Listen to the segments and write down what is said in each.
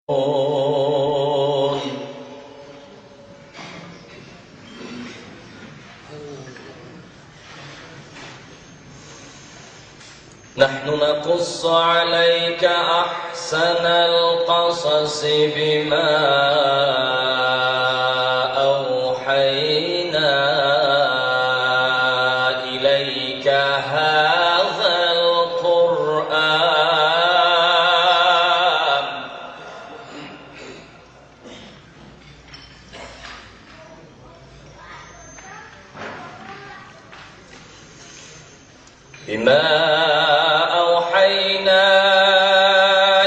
نحن نقص عليك أحسن القصص بما أوحينا إليك هذا القرآن بما أوحينا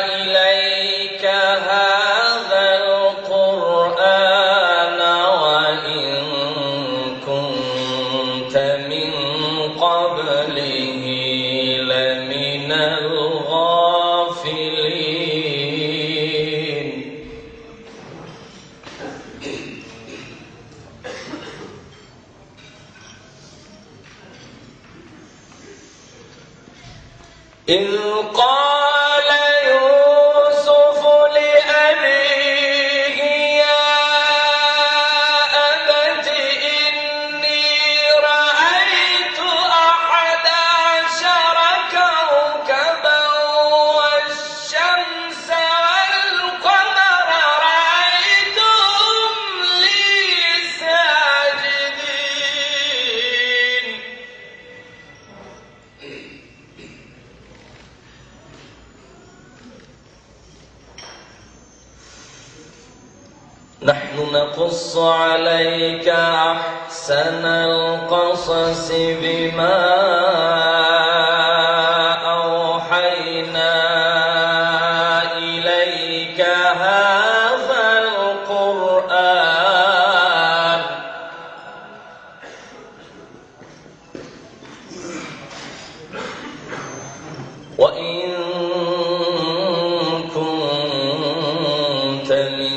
إليك هذا القرآن وإن كنت من قبله لمن الغافلين. إذ قال يوسف لأبيه يا أبت إني رأيت 11 كوكبا والشمس والقمر رأيتهم لي ساجدين. نحن نقص عليك أحسن القصص بما أوحينا إليك هذا القرآن وإن كنت من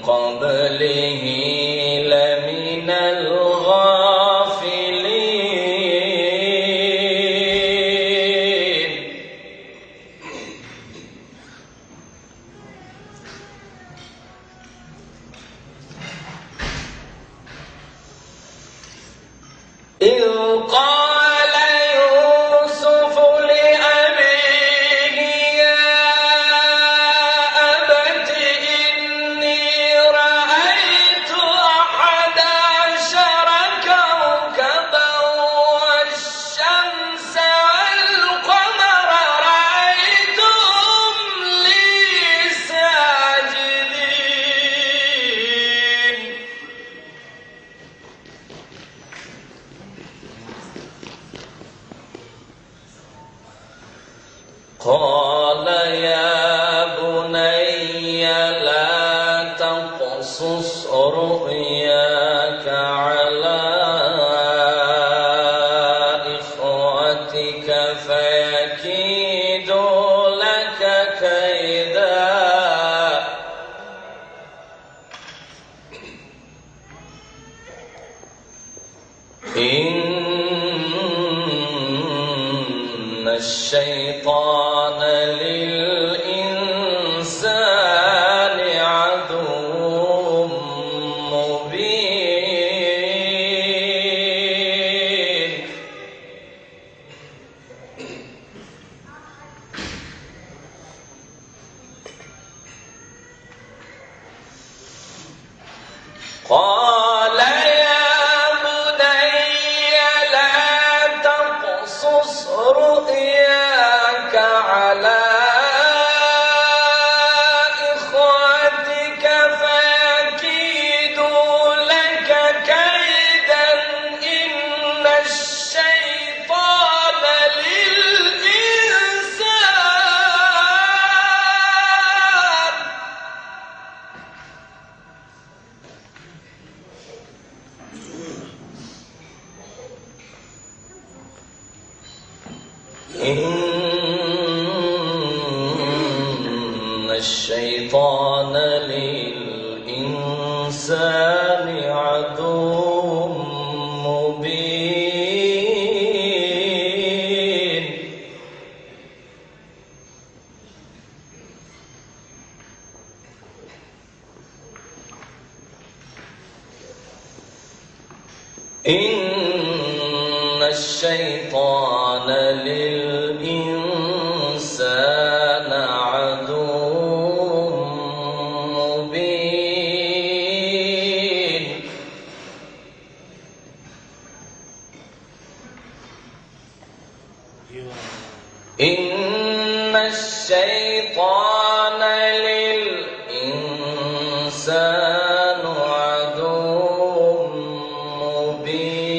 قبله لمن الغافلين. إذ قال يوسف لأبيه يا أبت إني رأيت 11 كوكبا والشمس والقمر رأيتهم لي ساجدين. قال يا بني لا تقصص رؤياك على إخوتك فيكيدوا لك كيدا إن الشيطان للإنسان عدو مبين. قال يا بني لا تقصص رؤياك على إخوتك فيكيدوا لك كيدا إن الشيطان للإنسان إن الشيطان للإنسان عدو مبين. إن الشيطان للإنسان عدو مبين. إن الشيطان للإنسان عدو مبين.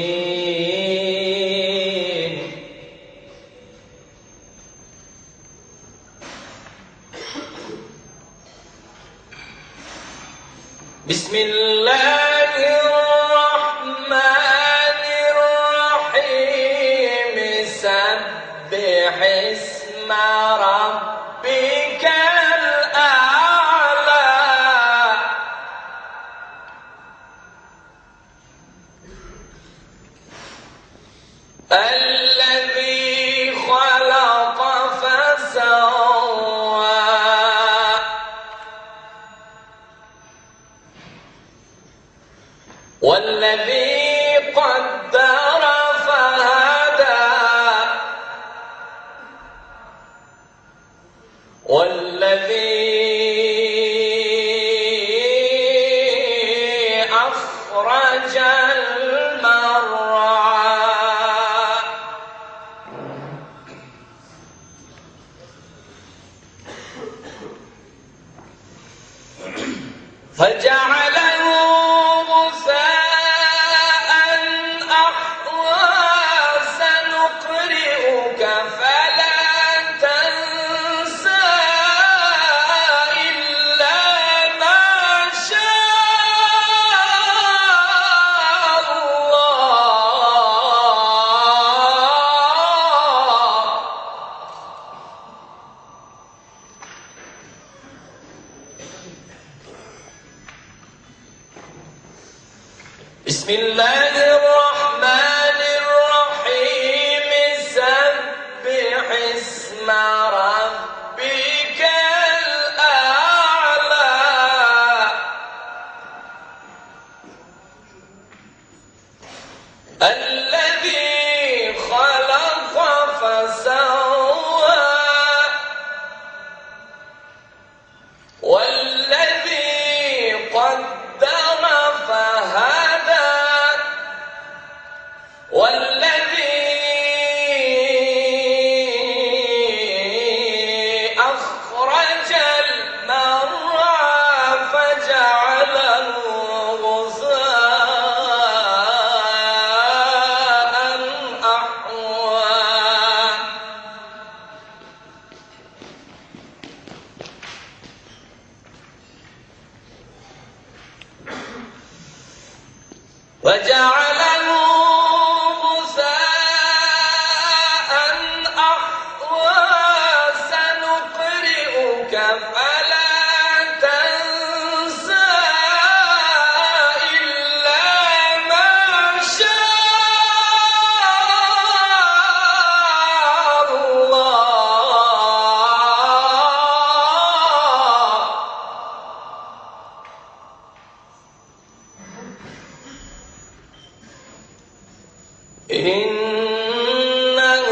بسم الله الرحمن الرحيم. سبح اسم ربك الأعلى الذي خلق فسوى والذي قدر فهدى والذي أخرج المرعى فجعله غثاء أحوى. سنقرئك فلا تنسى إلا ما شاء الله. بسم الله الرحمن الرحيم. سبح اسم ربك الأعلى الذي خلق فسوى والذي قدر فهدى والذي أخرج المرعى فجعله غثاء أحوى. وجعله غثاء أحوى. سنقرئك فلا تنسى إلا ما شاء الله. إنه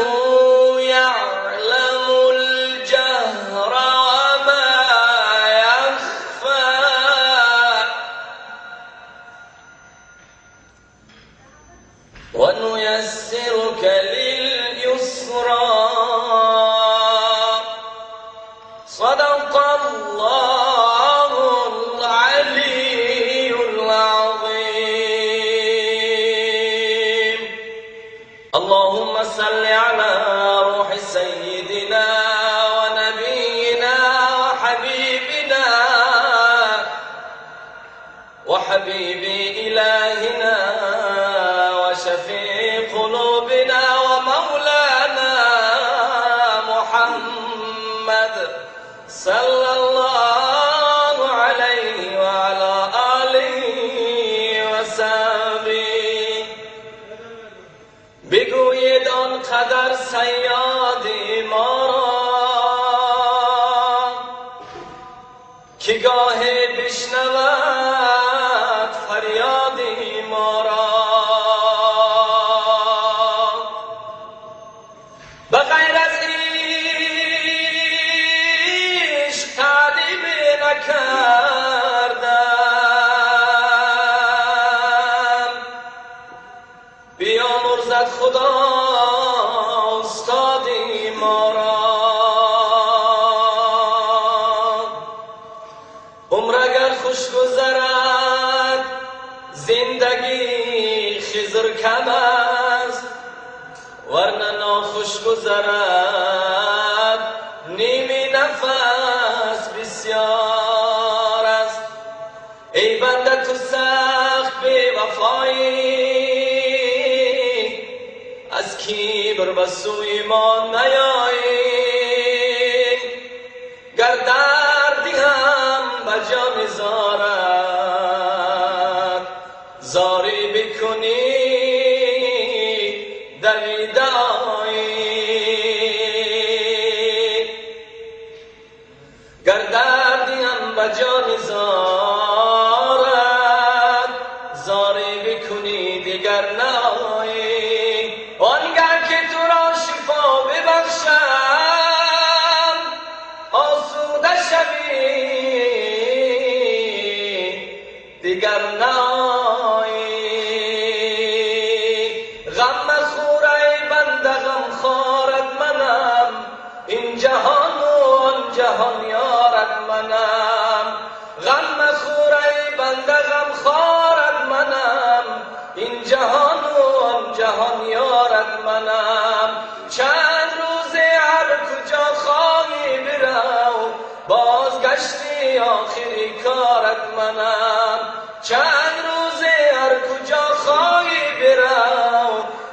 يعلم الجهر وما يخفى ونيسرك لليسرى. صدق الله العلي العظيم. اللهم صل على روح سيدنا ونبينا وحبيبنا وحبيب إلهنا وشفيع قلوبنا ومولانا محمد صلى الله عليه وعلى آله وصحبه. بگویید آن قدر صیادی ما را که گاهی بشنود فریادی ما را. خوش گذرد زندگی خضر کم است، ورنه ناخوش گذرد نیمی نفس بسیار است. ای بنده تو سخت بی وفایی، از کبر به سوی ما نیایی. گر دردی هم به جان زارد، زاری بکنی دویده آیی. گر دردی هم به جان زارد، زاری بکنی دیگر نآیی. آنگه که تو را شفا ببخشم آسوده شوی دیگر نآیی. غم مخور ای بنده غم خوارت منم، این جهان و آن جهان یارت منم. غم مخور ای بنده غم خوارت منم، این جهان و آن جهان یارت منم. چند روز هر کجا خواهی برو، بازگشتی آخری کارت منم. چند روز هر کجا خواهی برو،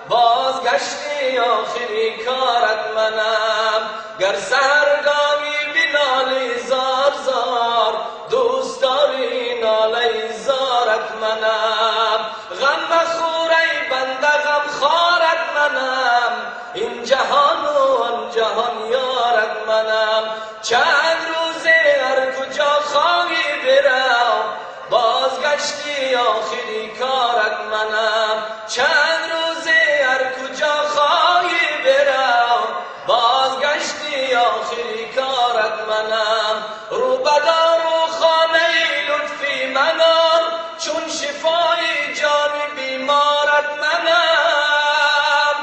بازگشتی آخری کارت منم. گر سحرگاهی بنالی زار زار، دوست داری ناله زارت منم. غم مخور ای بنده غم خوارت منم، این جهان و آن جهان یارت منم. چند روز هر کجا خواهی برو، بازگشتی آخری کارت منم. چند روز هر کجا خواهی برو، بازگشتی آخری کارت منم. رو بدار و خانه لطفی منم، چون شفای جان بیمارت منم.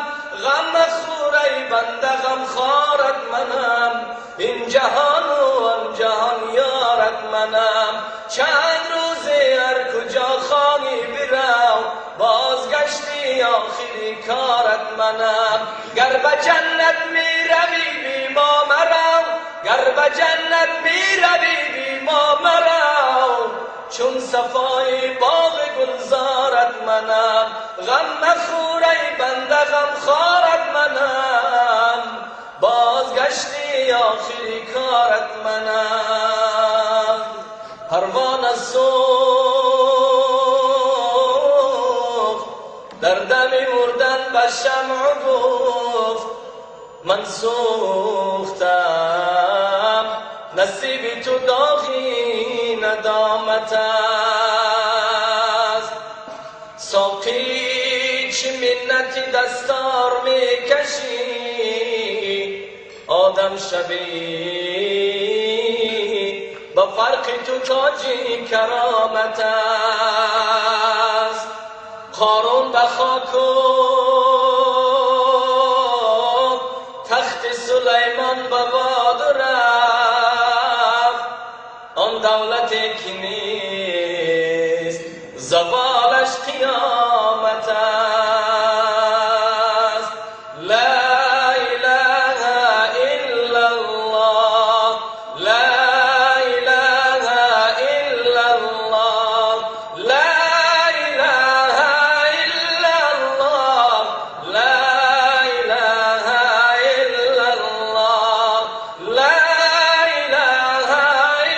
غم مخور ای بنده غم خوارت منم، این جهان و آن جهان یارت منم. چند روز هر کجا خواهی برو، بازگشتی آخری کارت منم. گر به جنت می روی بی ما مرو، گر به جنت می روی بی ما مرو، چون صفای باغ گلزارت منم. غم مخور ای بنده غم خوارت منم، بازگشتی آخری کارت منم. پروانه سوخت در دم مردن به شمع گفت من سوختم، نصیب تو داغی ندامت است. ساقی چه منتی دستار میکشی، آدم شوی با فرق تو تاجی کرامت است. قارون به خاک و تخت سلیمان به باد رفت، آن دولتی که نیست زوالش قیامت است. لا اله الا الله، لا اله الا الله، لا اله الا الله، لا اله الا الله، لا اله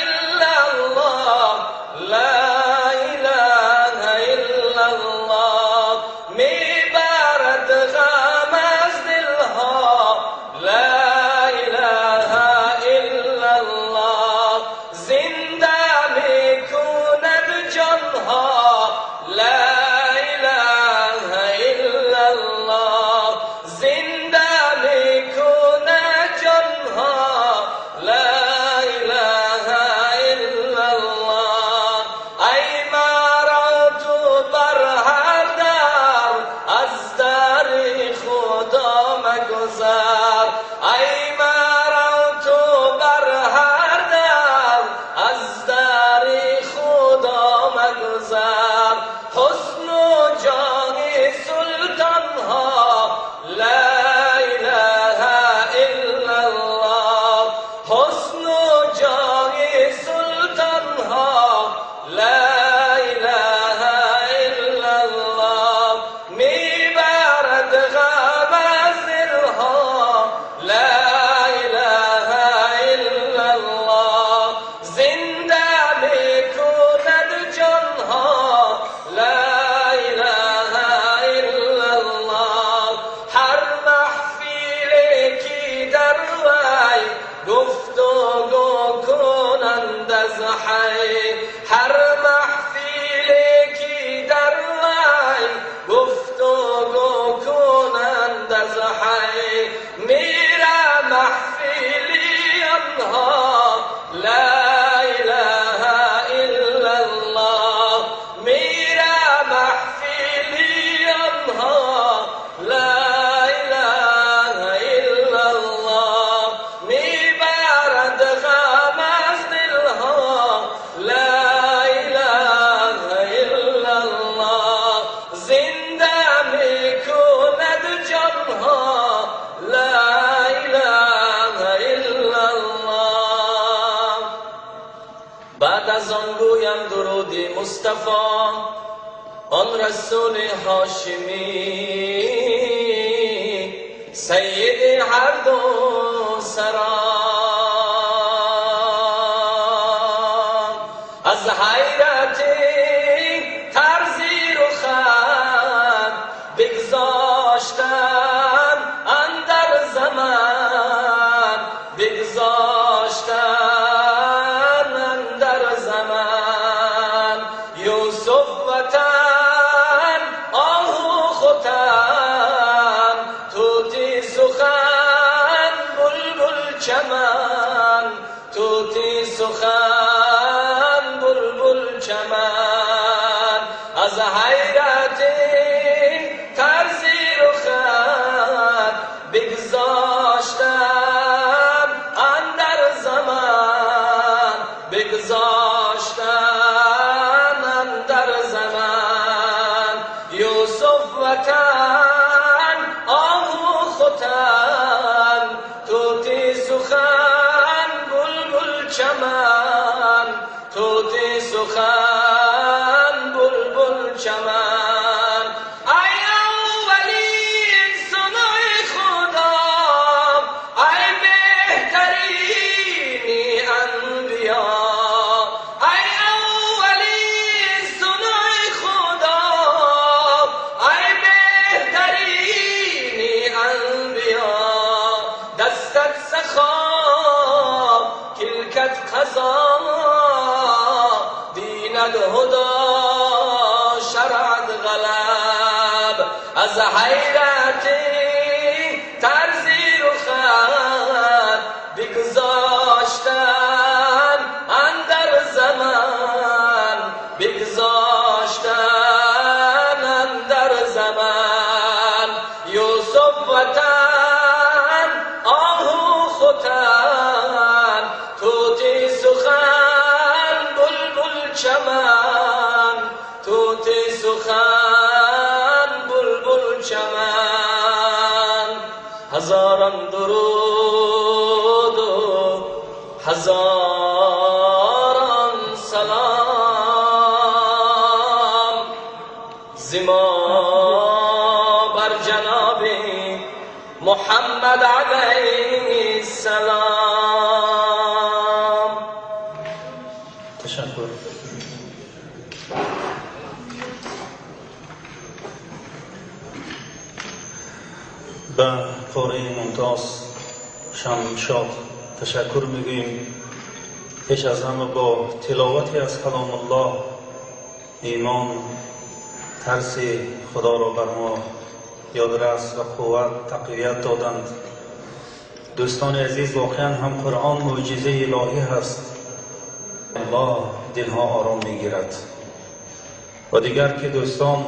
الا الله، لا اله از حی. هر محفلی که در وی گفتگو کنند از حی، میره محفلی آنها لا اله الا الله، میره محفلی آنها لا اله الا الله، میبرد غم از دلها لا اله الا الله، زنده میکند جانها لا اله الا الله. بعد از آن گویم درود مصطفی، آن رسول هاشمی، سید هر دو سرا. از حیرت طرزی رخت بگذاشتم اندر زمان، بگذاشتم اندر زمان. یوسف وطن آهو ختن، طوطی سخن بلبل چمن، طوطی سخن بلبل چمن. از حیرت طرزی رخت بگذاشتم اندر زمان، بگذاشتم اندر زمان. یوسف وطن آهو ختن، طوطی سخن بلبل چمن، طوطی سخن بلبل چمن. ای اولین صنع خدا، ای بهترین انبیا، ای اولین صنع خدا، ای بهترین انبیا. دستت سخا کلکت قضا، دینت هدا شرعت غلب. از حیرت طرزی رخت بگذاشتم اندر زمان، بگذاشتم اندر زمان. یوسف وطن آهو ختن، طوطی سخن بلبل چمن، طوطی سخن بلبل چمن. هزاران درود و هزاران سلام ز ما بر جناب محمد علیه السلام. تشکر. به قاری ممتاز شمشاد تشکر میگوییم. پیش از همه با تلاوتی از کلام الله ایمان، ترس خدا را بر ما یادرس و قوت تقویت دادند. دوستان عزیز، واقعا هم قرآن معجزه الهی هست. الله دلها آرام میگیرد. و دیگر که دوستان،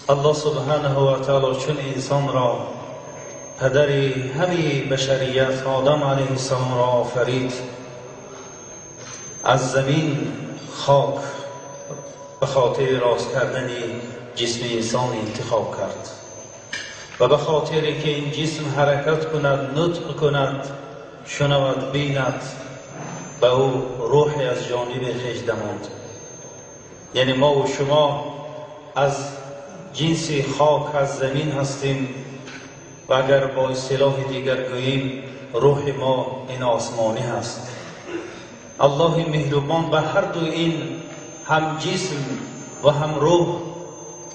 الله سبحانه و تعالی چون انسان را پدر همه بشریت آدم علیه السلام را آفرید، از زمین خاک به خاطر راست کردن جسم انسان انتخاب کرد و به خاطر که این جسم حرکت کند، نطق کند، شنود، بیند، به او روح از جانب خویش دماند. یعنی ما و شما از جنس خاک، از زمین هستیم و اگر با اصطلاح دیگر گوییم روح ما این آسمانی هست. الله مهربان به هر دو این هم جسم و هم روح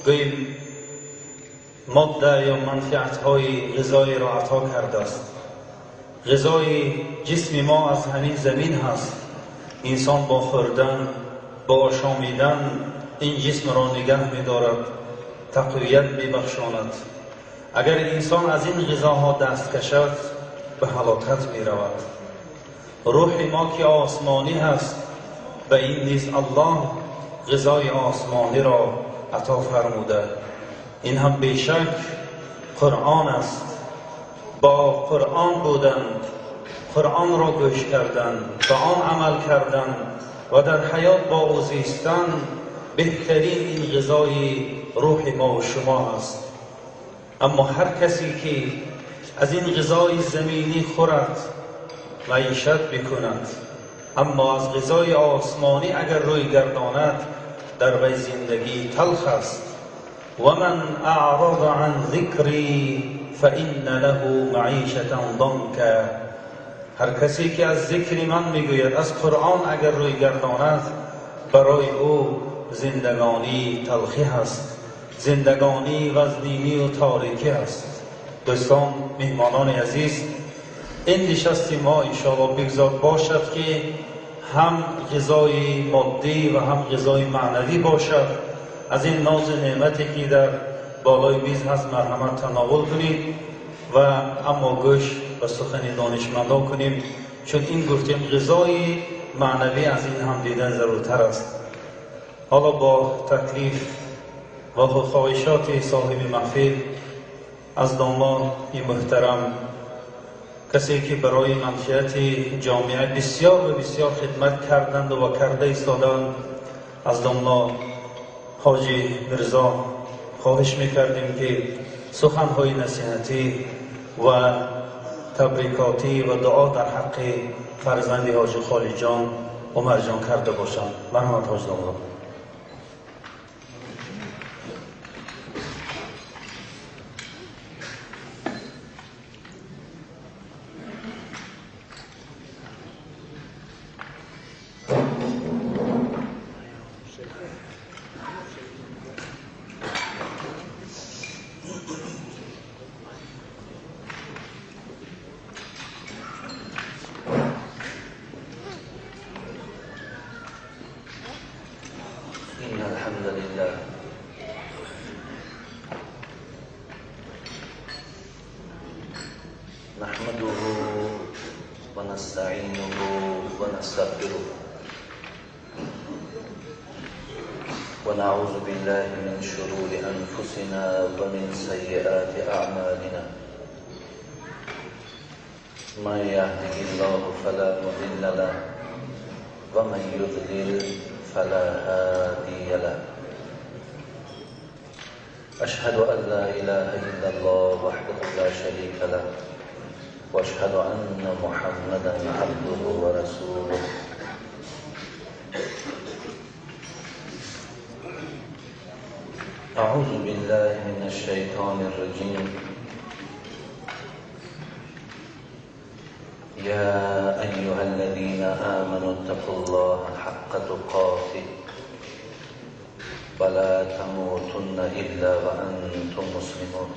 گوییم ماده یا منفعت های غذایی را عطا کرده است. غذای جسم ما از همین زمین هست Инсон бо хӯрдан, бо ошомидан ин ҷисмро нигаҳ медорад, тақвият мебахшонад. Агар инсон аз ин ғизоҳо даст кашад, ба ҳалокат меравад. Рӯҳи мо ки осмонӣ ҳаст, ба ин низ Аллоҳ ғизои осмониро ато фармуда. Ин ҳам бешак Қуръон аст. Бо Қуръон будан, Қуръонро гӯш кардан, ба он амал кардан ва дар ҳаёт бо ӯ зистан беҳтарин ин ғизои рӯҳи мо ва шумо аст. Аммо ҳар касе ки аз ин ғизои заминӣ хӯрад, маишат бикунад, аммо аз ғизои осмонӣ агар рӯй гардонад, дар вай зиндагӣ талх аст. Ва ман аърада ан зикрӣ фаинна лаҳу маишатан данка. Ҳар касе ки аз зикри ман мегӯяд, аз Қуръон агар рӯй гардонад, барои ӯ зиндагонӣ талхӣ ҳаст, зиндагонӣ вазнинӣ ва торикӣ аст. Дӯстон, меҳмонони азиз, ин нишасти мо иншоаллоҳ бигзор бошад ки ҳам ғизои моддӣ ва ҳам ғизои маънавӣ бошад. Аз ин нозу неъмате ки дар болои миз ҳаст марҳамат тановул кунед ва аммо гӯш ба сухани донишмандон кунем, чун ин гуфтем ғизои маънавӣ аз ин ҳам дидан заруртар аст. Ҳоло бо таклиф ва хоҳишоти соҳиби маҳфил аз домоди муҳтарам, касе ки барои манфиати ҷомеа бисёр ва бисёр хидмат карданд ва карда истоданд, аз домло ҳоҷи Мирзо хоҳиш мекардем ки суханҳои насиҳатӣ ва табрикотӣ ва дуо дар ҳаққи фарзанди ҳоҷи Холиҷон Умарҷон карда бошанд. Марҳамат ҳоҷ домло. إن الحمد لله نحمده ونستعينه ونستغفره ونعوذ بالله من شرور أنفسنا ومن سيئات أعمالنا. من يهده الله فلا مضل له ومن يضلل فلا هادي له. أشهد أن لا إله إلا الله وحده لا شريك له وأشهد أن محمدا عبده ورسوله. أعوذ بالله من الشيطان الرجيم. يا أيها الذين آمنوا اتقوا الله حق تقاته ولا تموتن إلا وأنتم مسلمون.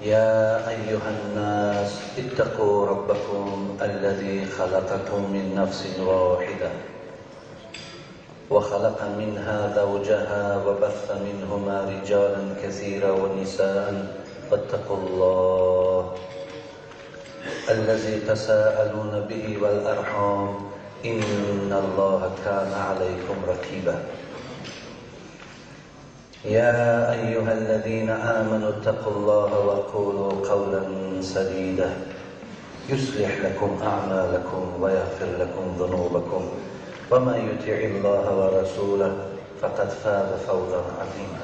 يا أيها الناس اتقوا ربكم الذي خلقكم من نفس واحدة وخلق منها زوجها وبث منهما رجالا كثيرا ونساء فاتقوا الله الذي تساءلون به والأرحام إن الله كان عليكم رقيبا. يا أيها الذين آمنوا اتقوا الله وقولوا قولا سديدا يصلح لكم أعمالكم ويغفر لكم ذنوبكم ومن يطع الله ورسوله فقد فاز فوزا عظيما.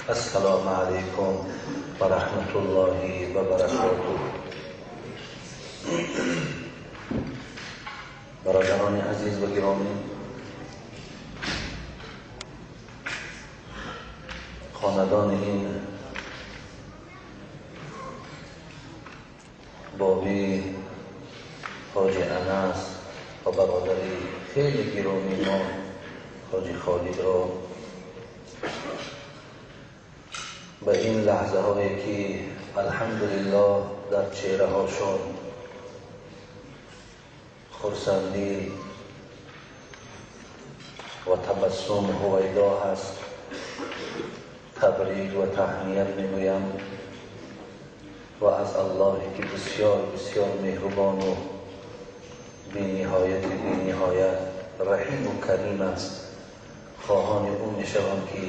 السلام عليكم ورحمة الله وبركاته. برادران عزیز و گرامی، خاندان این بابی حاج انس و برادری خیلی گرامی ما حاجی خالد را به این لحظه هایی که الحمدلله در چهره هاشون хурсандӣ ва табассум ҳувайдо ҳаст, табрик ва таҳният мегӯям ва аз Аллоҳе ки бисёр бисёр меҳрубону бениҳояти бениҳоят раҳиму карим аст, хоҳони ӯ мешавам ки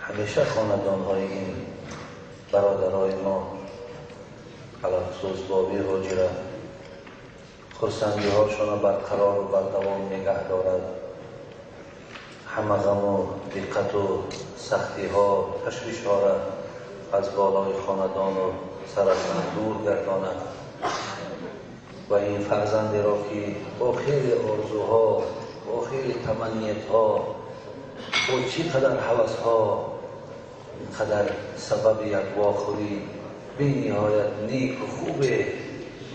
ҳамеша хонадонҳои ин бародарои мо, алалхусус Бобир ҳоҷира, хурсандиҳошонро барқарору бардавом нигаҳ дорад, ҳама ғаму диққату сахтиҳо, ташвишҳоро аз болои хонадону сар аз ман дур гардонад ва ин фарзандеро ки бо хеле орзуҳо, бо хеле таманниятҳо, бо чӣ қадар ҳавасҳо, инқадар сабаби як вохӯрӣ бениҳоят неку хубе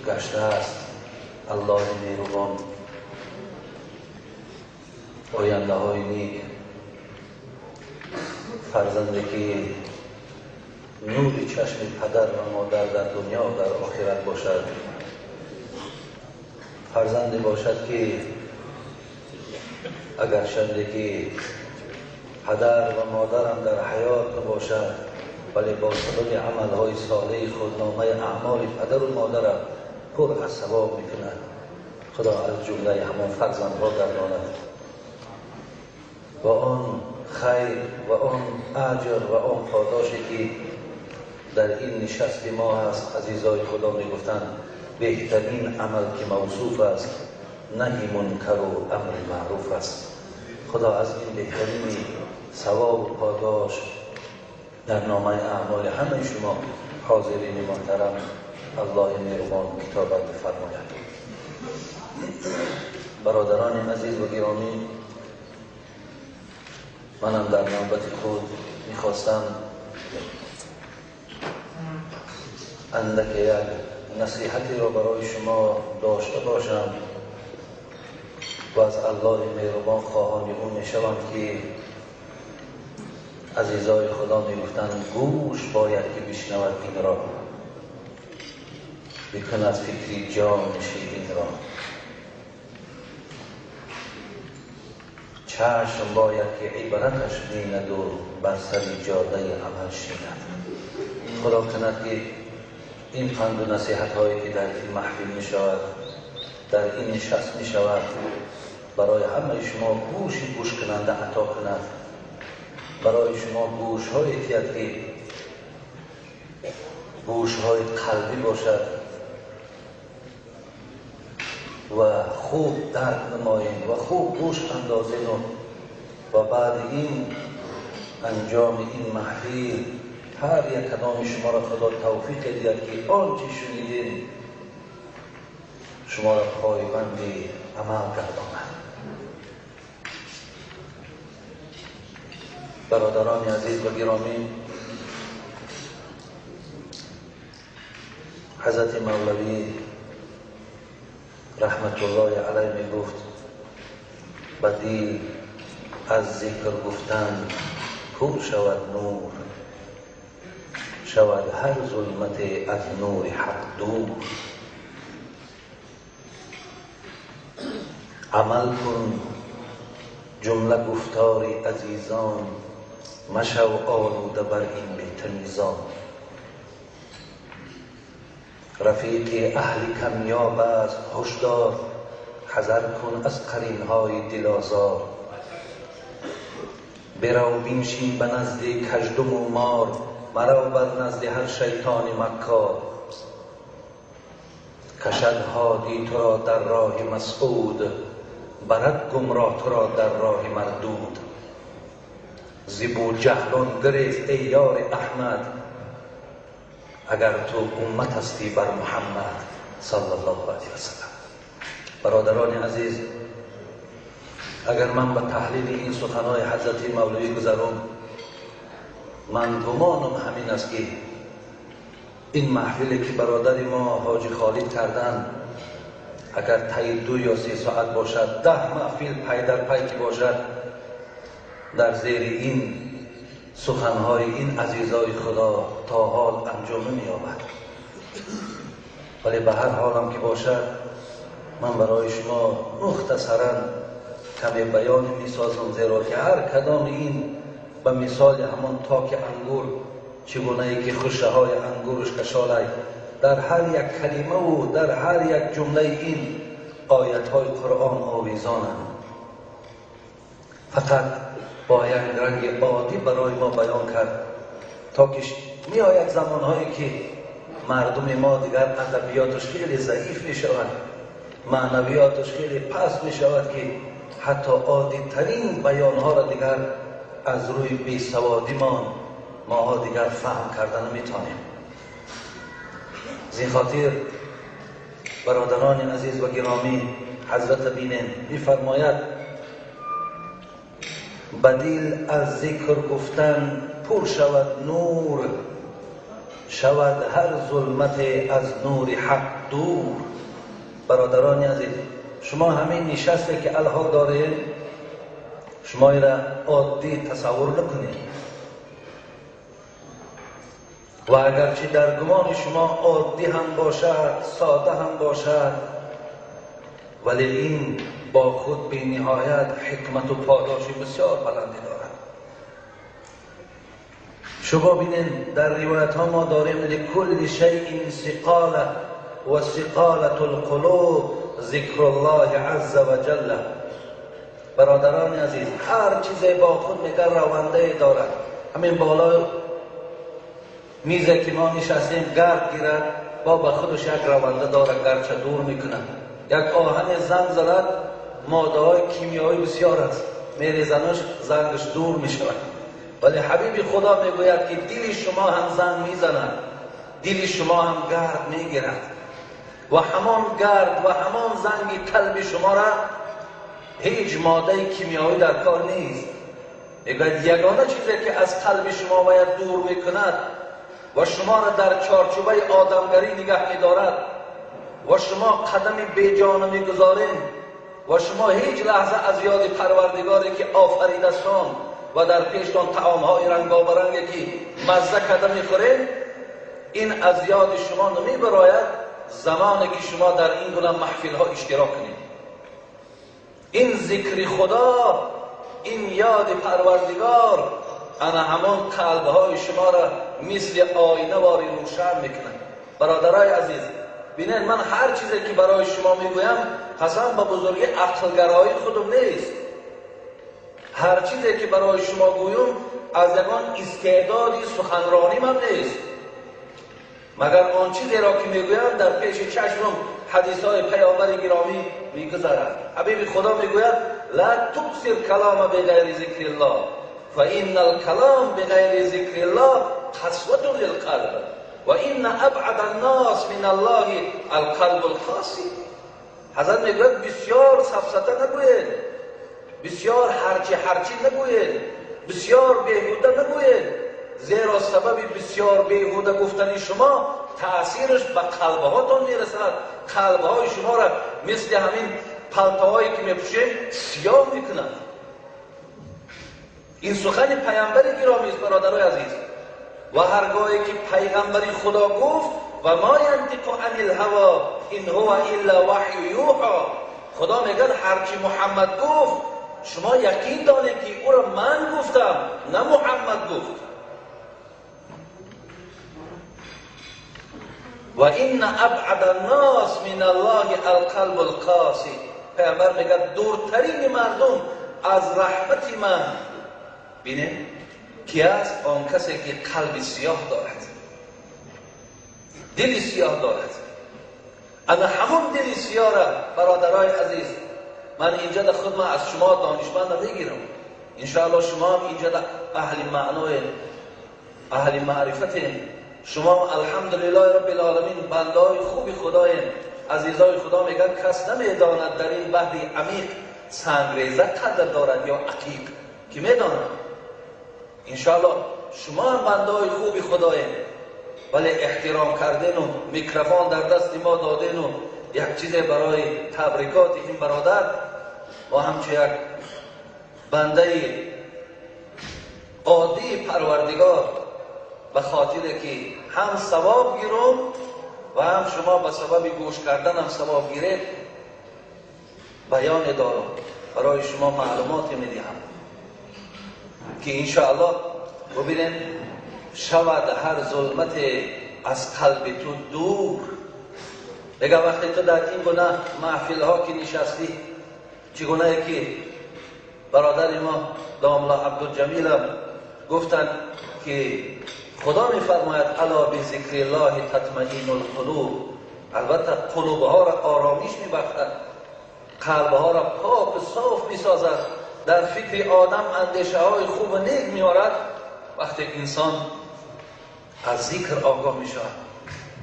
гаштааст, Аллоҳи меҳрубон ояндаҳои нек, фарзанде ки нури чашми падар ва модар дар дунё дар охират бошад, фарзанде бошад ки агарчанде ки падар ва модарам дар ҳаёт набошад, вале бо сабаби амалҳои солеҳи худ номаи аъмоли падару модарам пур аз савоб мекунад. Худо аз ҷумлаи ҳамон фарзандҳо гардонад ва он хайр ва он аҷр ва он подоше ки дар ин нишасти мо ҳаст, азизои Худо мегуфтанд, беҳтарин амал ки мавсуф аст, наҳи мункару амри маъруф аст. Худо аз ин беҳтарини савобу подош дар номаи аъмоли ҳамаи шумо ҳозирини муҳтарам Аллоҳи меҳрубон китобат бифармояд. Бародарони азиз ва гиромӣ, манам дар навбати худ мехостам андаке як насиҳатеро барои шумо дошта бошам ва аз Аллоҳи меҳрубон хоҳони ӯ мешавам ки азизои Худо мегуфтанд, гӯш бояд ки бишнавад инро, бикунад фикри ҷони ширинро, чашм бояд ки ибраташ бинаду бар сари ҷодаи амал шинад. Худо кунад ки ин панду насиҳатҳое ки дар ин маҳфил мешавад, дар ин нишаст мешавад, барои ҳамаи шумо гӯши гӯшкунанда ато кунад, барои шумо гӯшҳое тиҳад ки гӯшҳои қалбӣ бошад ва хуб дарк намоем ва хуб гӯш андозем ва баъди ин анҷоми ин маҳфил ҳар як кадоми шуморо Худо тавфиқ диҳад ки он чи шунидем шуморо пойбанди амал гардонад. Бародарони азиз ва гиромӣ, ҳазрати Мавлавӣ раҳматуллоҳи алайҳ мегуфт, ба дил аз зикр гуфтан пур шавад нур, шавад ҳар зулмате аз нури ҳақ дур. Амал кун ҷумла гуфтори азизон, машав олуда бар ин бетамизон. Рафиқи аҳли камёб аст ҳушдор, ҳазар кун аз қаринҳои дилозор. Бирав биншин ба назди каждуму мор, марав бар назди ҳар шайтони маккор. Кашад ҳодӣ туро дар роҳи масъуд, барад гумроҳ туро дар роҳи мардуд. Зи Буҷаҳлон гирез эй ёри Аҳмад, агар ту уммат ҳастӣ бар Муҳаммад саллаллоҳу алайҳи васаллам. Бародарони азиз, агар ман ба таҳлили ин суханҳои ҳазрати Мавлавӣ гузарам, ман гумонам ҳамин аст ки ин маҳфиле ки бародари мо ҳоҷи Холид карданд, агар таи 2 ё 3 соат бошад, 10 маҳфил пай дар пай ки бошад, дар зери ин суханҳои ин азизои Худо то ҳол анҷом намеёбад. Вале ба ҳар ҳолам ки бошад, Ман барои шумо мухтасаран каме баён мисозам, зеро ки ҳар кадоми ин ба мисоли ҳамон токи ангур, чигунае ки хушаҳои ангураш кашолай, дар ҳар як калимаву дар ҳар як ҷумлаи ин оятҳои Қуръон овезонанд. Фақат бо як ранги оддӣ барои мо баён кард, то ки меояд замонҳое ки мардуми мо дигар адабиёташ хеле заиф мешавад, маънавиёташ хеле паст мешавад, ки ҳатто оддитарин баёнҳоро дигар аз рӯи бесаводимон моҳо дигар фаҳм карда наметавонем. Аз ин хотир бародарони азиз ва гиромӣ, ҳазрат бинем мефармояд: ба дил аз зикр гуфтан пур шавад нур, шавад ҳар зулмате аз нури ҳақ дур. Бародарони азиз, шумо ҳамин нишасте ки алҳол доред, шумо инро оддӣ тасаввур накунед. Ва агарчи дар гумони шумо оддӣ ҳам бошад, сода ҳам бошад, вале ин бо худ бениҳоят ҳикмату подоши бисёр баландӣ дорад. Шумо бинед, дар ривоятҳо мо дорем: ликулли шайъин сиқола ва сиқолату лқулуб зикруллоҳи азза ва ҷалла. Бародарони азиз, ҳар чизе бо худ мегар равандае дорад. Ҳамин болои мизе ки мо нишастем гард гирад, бо ба худаш як раванда дорад, гарча дур мекунад. Як оҳане занг занад, моддаҳои кимиёвӣ бисёр аст, мерезанаш, зангаш дур мешавад. Вале ҳабиби Худо мегӯяд ки дили шумо ҳам занг мезанад, дили шумо ҳам гард мегирад ва ҳамон гард ва ҳамон занги қалби шуморо ҳеҷ моддаи кимиёвӣ дар кор нест. Мегӯяд ягона чизе ки аз қалби шумо бояд дур мекунад ва шуморо дар чорчӯбаи одамгарӣ нигаҳ медорад ва шумо қадами беҷона мегузоред ва шумо ҳеҷ лаҳза аз ёди Парвардигоре ки офаридастон ва дар пештон таомҳои рангобаранге ки мазза карда мехӯред, ин аз ёди шумо намебарояд замоне ки шумо дар ин гуна маҳфилҳо иштирок кунед. Ин зикри Худо, ин ёди Парвардигор ана ҳамон қалбҳои шуморо мисли оина вори рӯшан мекунад. Бародарои азиз, бинед, ман ҳар чизе ки барои шумо мегӯям қасам ба бузургии ақлгароии худам нест. Ҳар чизе ки барои шумо гӯям аз ягон истеъдоди суханронимам нест, магар он чизеро ки мегӯям дар пеши чашмам ҳадисҳои паёмбари гиромӣ мегузарад. Ҳабиби Худо мегӯяд: ла туксир калома беғайри зикриллоҳ фаинна алкалом беғайри зикриллоҳ қасватун лилқалб ва инна абъада аннос мин аллоҳи алқалбу алқосӣ. Ҳазрат мегӯяд бисёр сафсата нагӯед, бисёр ҳарчи ҳарчи нагӯед, бисёр беҳуда нагӯед, зеро сабаби бисёр беҳуда гуфтани шумо таъсираш ба қалбҳотон мерасад. Қалбҳои шуморо мисли ҳамин палтоҳое ки мепӯшем сиёҳ мекунад. Ин сухани паямбари гиромист, бародарои азиз. Ва ҳаргоҳе ки пайғамбари Худо гуфт: ва ма янтиқу ани лҳаво ин ҳува илла ваҳю юҳо, Худо мегӯяд ҳарчи Муҳаммад гуфт шумо яқин донед ки ӯро ман гуфтам, на Муҳаммад гуфт. Ва инна абъада аннос мин аллоҳи алқалбу алқосӣ. Паямбар мегӯяд дуртарини мардум аз раҳмати ман бинед ки аст он касе ки қалби сиёҳ дорад, дили сиёҳ дорад. Ана ҳамон дили сиёҳра, бародарои азиз, ман инҷа да худ ман аз шумо донишманд намегирам, иншоаллоҳ шумо ҳам инҷа да аҳли маъное, аҳли маърифатем. Шумо алҳамдулиллоҳи раббил оламин бандаҳои хуби Худоем. Азизои Худо мегӯяд кас намедонад дар ин баҳри амиқ сангреза қадр дорад ё ақиқ, ки медонад. Иншоаллоҳ шумо ҳам бандаҳои хуби Худоем, вале эҳтиром кардену микрофон дар дасти мо додену як чизе барои табрикоти ин бародар, мо ҳамчун як бандаи оддии Парвардигор ба хотире ки ҳам савоб гирум ва ҳам шумо ба сабаби гӯш карданам савоб гиред, بیان دارم، برای شما معلومات میدهم که انشاءالله ببینید شود هر ظلمت از قلب تو دور. دیگه وقتی تو در این گناه محفل ها که نشستی، چگونه که برادر ما داملا عبدالجمیل گفتند که خدا میفرماید الا بذکر الله تطمئن القلوب. البته قلوب ها را آرامش میبخشد، قلب ها را پاک و صاف میسازد، در فکر آدم اندیشه های خوب و نیک میآورد. وقتی انسان از ذکر آگاه میشود،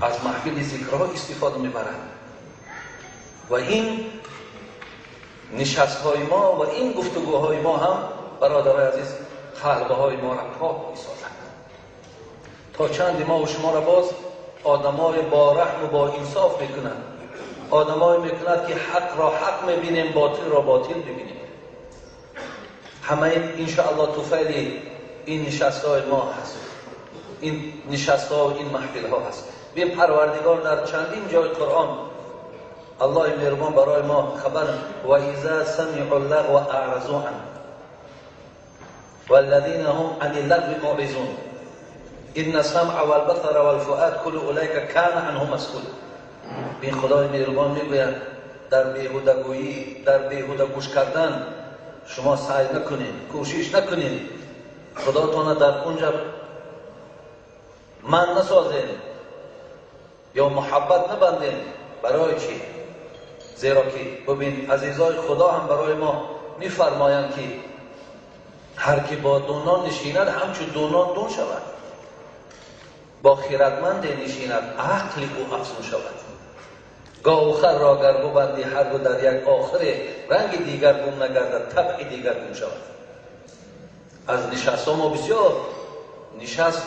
از محفل ذکرها استفاده میبرد و این نشست های ما و این گفتگوهای ما هم برادرای عزیز قلب های ما را پاک میسازد. تا چند ما و شما را باز آدمای با رحم و با انصاف میکنند، آدمای میکند که حق را حق میبینیم، باطل را باطل میبینیم. همه انشاءالله توفیل این نشست های ما هست، این نشست ها و این محفل ها هست. بین پروردگار در چندین جای قرآن الله مهربان برای ما خبر و اذا سمعوا اللغو اعرضوا عنه والذین هم عن اللغو معرضون ان السمع والبصر والفؤاد كل اولئک کان عنه مسئولا. بین خدای مهربان میگوید در بیهودگویی، در بیهوده گوش کردن شما سعی نکنید، کوشش نکنید، خداتون در اونجا من نسازین یا محبت نبندین. برای چی؟ زیرا که ببین عزیزای خدا هم برای ما میفرمایند که هر کی با دونان نشیند همچون دونان دون شود، با خیرتمند نشیند عقل او افزون شود. گاو خر را گر ببندی هر دو در یک آخره، رنگ دیگر گم نگردد طبع دیگر گم شود. از نشست ها ما بسیار نشست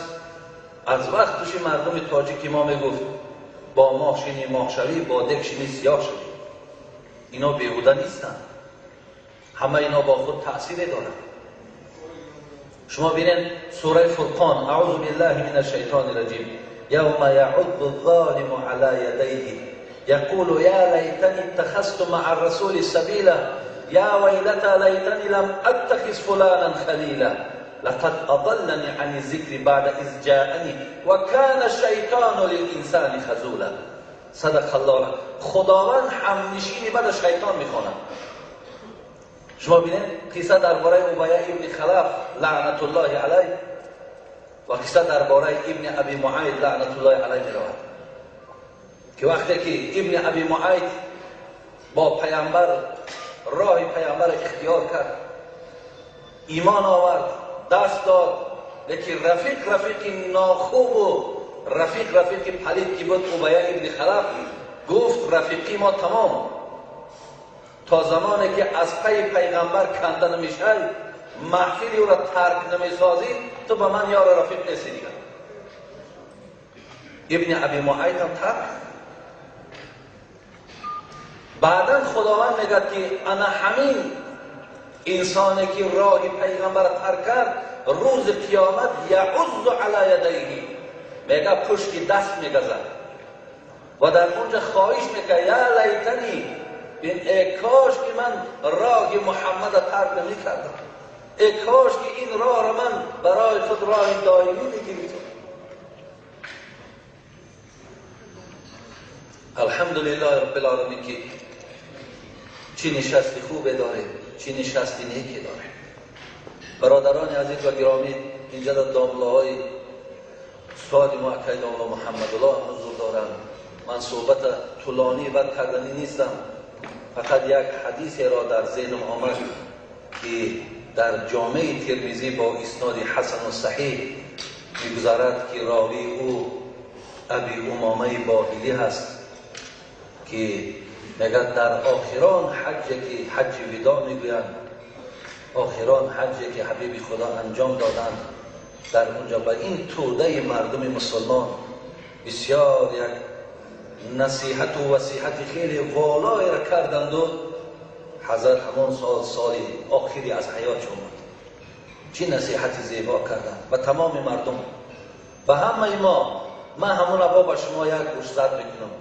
از وقت توش مردم تاجیکی ما میگفت با ماه شینی ماه شوی، با دک شینی سیاه شوی. اینا بیهوده نیستن، همه اینا با خود تأثیر دارن. شما بینید سوره فرقان، اعوذ بالله من الشیطان الرجیم، یوم یعض الظالم علی یدیه یقول یا لیتنی اتخذت مع الرسول سبیلا یا ویلتی لیتنی لم اتخذ فلانا خلیلا لقد اضلنی عن الذکر بعد اذ جاءنی وکان الشیطان للانسان خذولا. صدق الله. خداوند همنشینی بعد شیطان میخواند. شما بینید قصه درباره ابی ابن خلف لعنت الله علیه و قصه درباره ابن ابی معید لعنت الله علیه میرود که وقتی که ابن ابی معید با پیامبر راه پیامبر اختیار کرد، ایمان آورد، دست داد، لیکن رفیق رفیق ناخوب و رفیق رفیق پلید که بود ابی ابن خلف گفت رفیقی ما تمام، تا زمانی که از پی پیغمبر کنده نمیشی، محفلی او را ترک نمیسازی، تو به من یار رفیق نیستی دیگر. ابن ابی معید هم ترک. بعدا خداوند میگه که انا همین انسانی که راه پیغمبر ترک کرد روز قیامت یعض علی یدیه، میگه پشت دست میگزد و در اونجا خواهش میکنه یا لیتنی، این ای کاش که من راه محمد ترک نمیکردم، ای کاش که این راه را من برای خود راه دائمی میگرفتم. الحمدلله رب العالمین که چی نشستی خوبه داره، چی نشستی نیکی داره. برادران عزیز و گرامی، اینجا در داملاهای استاد ما اکای داملا محمدالله حضور دارند. من صحبت طولانی و کردنی نیستم، فقط یک حدیث را در ذهنم آمد که در جامعه ترمذی با اسناد حسن و صحیح میگذرد که راوی او ابی امامه باهلی هست که میگه در آخران حج که حج وداع میگویند، آخران حج که حبیب خدا انجام دادند، در اونجا به این توده مردم مسلمان بسیار یک نصیحت و وصیحت خیلی والایی را کردند و حضرت همان سال سال آخری از حیات بود. چی نصیحت زیبا کردند و تمام مردم و همه ما. من همون با با شما یک گوشزد میکنم.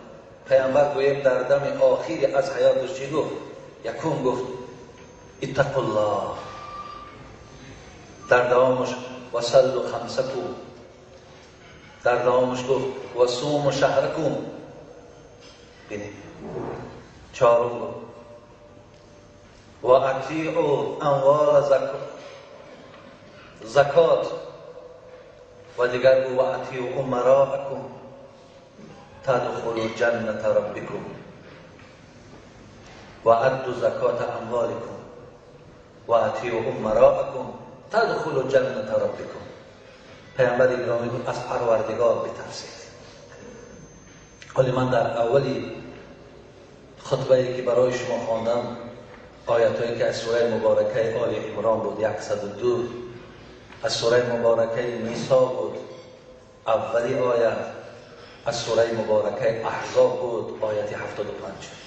پیامبر گویم در دم آخری از حیاتش چی گفت؟ Якум гуфт иттақуллоҳ, дар давомаш васаллу хамсакум, дар давомаш гуфт васуму шаҳракум. Бинед, чорум гуфт ва атиу амвола закот, ва дигар гуфт ва атиу умароакум тадхулу ҷанната раббикум ва адду закота амволикум ва атиу умароакум тадхулу ҷанната раббикум. Паёмбари гиромӣ гуфт аз Парвардигор битарсед. Ҳоле ман дар аввали хутбае ки барои шумо хондам, оятҳое ки аз сураи муборакаи Оли Имрон буд 102, аз сураи муборакаи Нисо буд аввали оят, аз сураи муборакаи Аҳзоб буд ояти 75.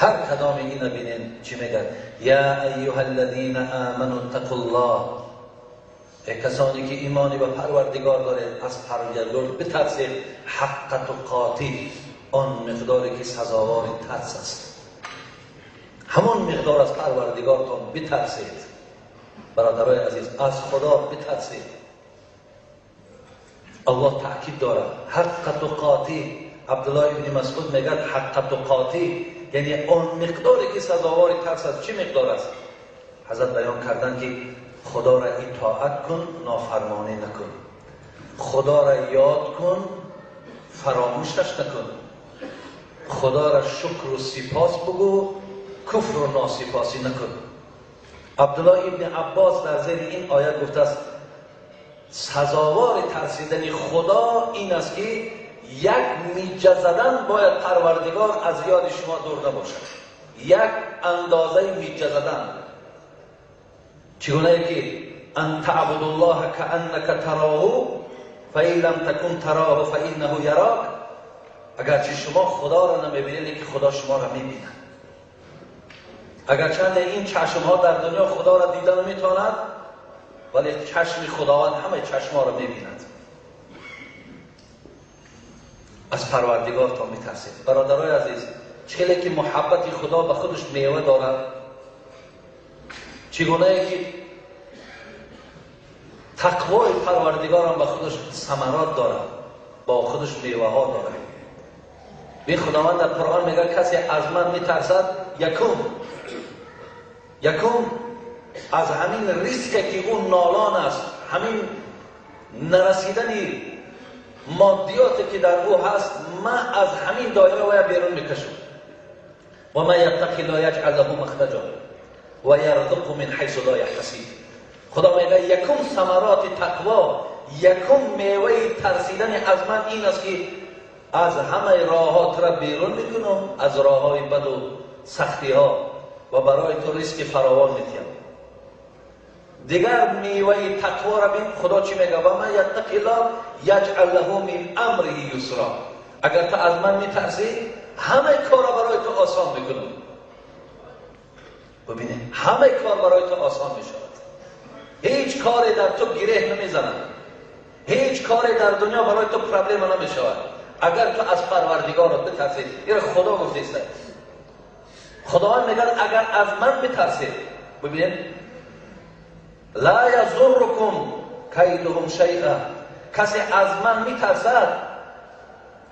Ҳар кадоми ина бинен чӣ мегӯяд? Я айюҳа аллазина аману иттақуллоҳ, эй касоне ки имони ба Парвардигор доред, аз Парвардигор битарсед ҳаққа туқотиҳ, он миқдоре ки сазовори тарс аст, ҳамон миқдор аз Парвардигортон битарсед. Бародарои азиз, аз Худо битарсед. Аллоҳ таъкид дорад ҳаққа туқотиҳ. Абдуллоҳ ибни Масъуд мегӯяд ҳаққа туқотиҳ яъне он миқдоре ки сазовори тарс аст. Чӣ миқдор аст? Ҳазрат баён карданд ки Худоро итоат кун, нофармонӣ накун, Худоро ёд кун, фаромӯшаш накун, Худоро шукру сипос бигӯ, куфру носипосӣ накун. Абдуллоҳ ибни Аббос дар зери ин оят гуфтааст сазовори тарсидани Худо ин аст ки як миҷа задан бояд Парвардигор аз ёди шумо дур набошад. Як андозаи миҷа задан, чигунае ки ан таъбудуллоҳа кааннака тароҳу фаин лам такун тароҳу фаиннаҳу ярок. Агарчи шумо Худоро намебинед, лекин Худо шуморо мебинад. Агарчанде ин чашмҳо дар дунё Худоро дида наметавонад, вале чашми Худованд ҳамаи чашмҳоро мебинад. Аз Парвардигортон битарсед. Бародарои азиз, чӣ ки муҳаббати Худо ба худаш мева дорад, чӣ гунае ки тақвои Парвардигорам ба худаш самарот дорад, бо худаш меваҳо дорад. Би Худованд дар Қуръон мегӯяд касе аз ман метарсад, якум аз ҳамин риске ки ӯ нолон аст, ҳамин нарасидани моддиёте ки дар ӯ ҳаст, ман аз ҳамин доира вая берун мекашам. ва ман яттақи ллоҳ яҷъал лаҳу махраҷа ва ярзуқҳу мин ҳайсу ло яҳтасиб. Худо мегӯяд якум самароти тақво, якум меваи тарсидани аз ман ин аст ки аз ҳамаи роҳҳо тура берун мекунам, аз роҳҳои баду сахтиҳо, ва барои ту риски фаровон медиҳам. Дигар меваи тақворо бин, Худо чӣ мегӯяд? Ва ман яттақи ллоҳ яҷъал лаҳу мин амриҳи юсро. Агар ту аз ман метарсӣ, ҳамаи корро барои ту осон мекунам. Бибинед, ҳамаи кор барои ту осон мешавад. Ҳеҷ коре дар ту гиреҳ намезанад, ҳеҷ коре дар дунё барои ту проблема намешавад. Агар ту аз Парвардигорат битарсӣ. Инро Худо гуфтааст. Худованд мегӯяд агар аз ман битарсед, бибинед, ла язуррукум кайдуҳум шайъа, касе аз ман митарсад,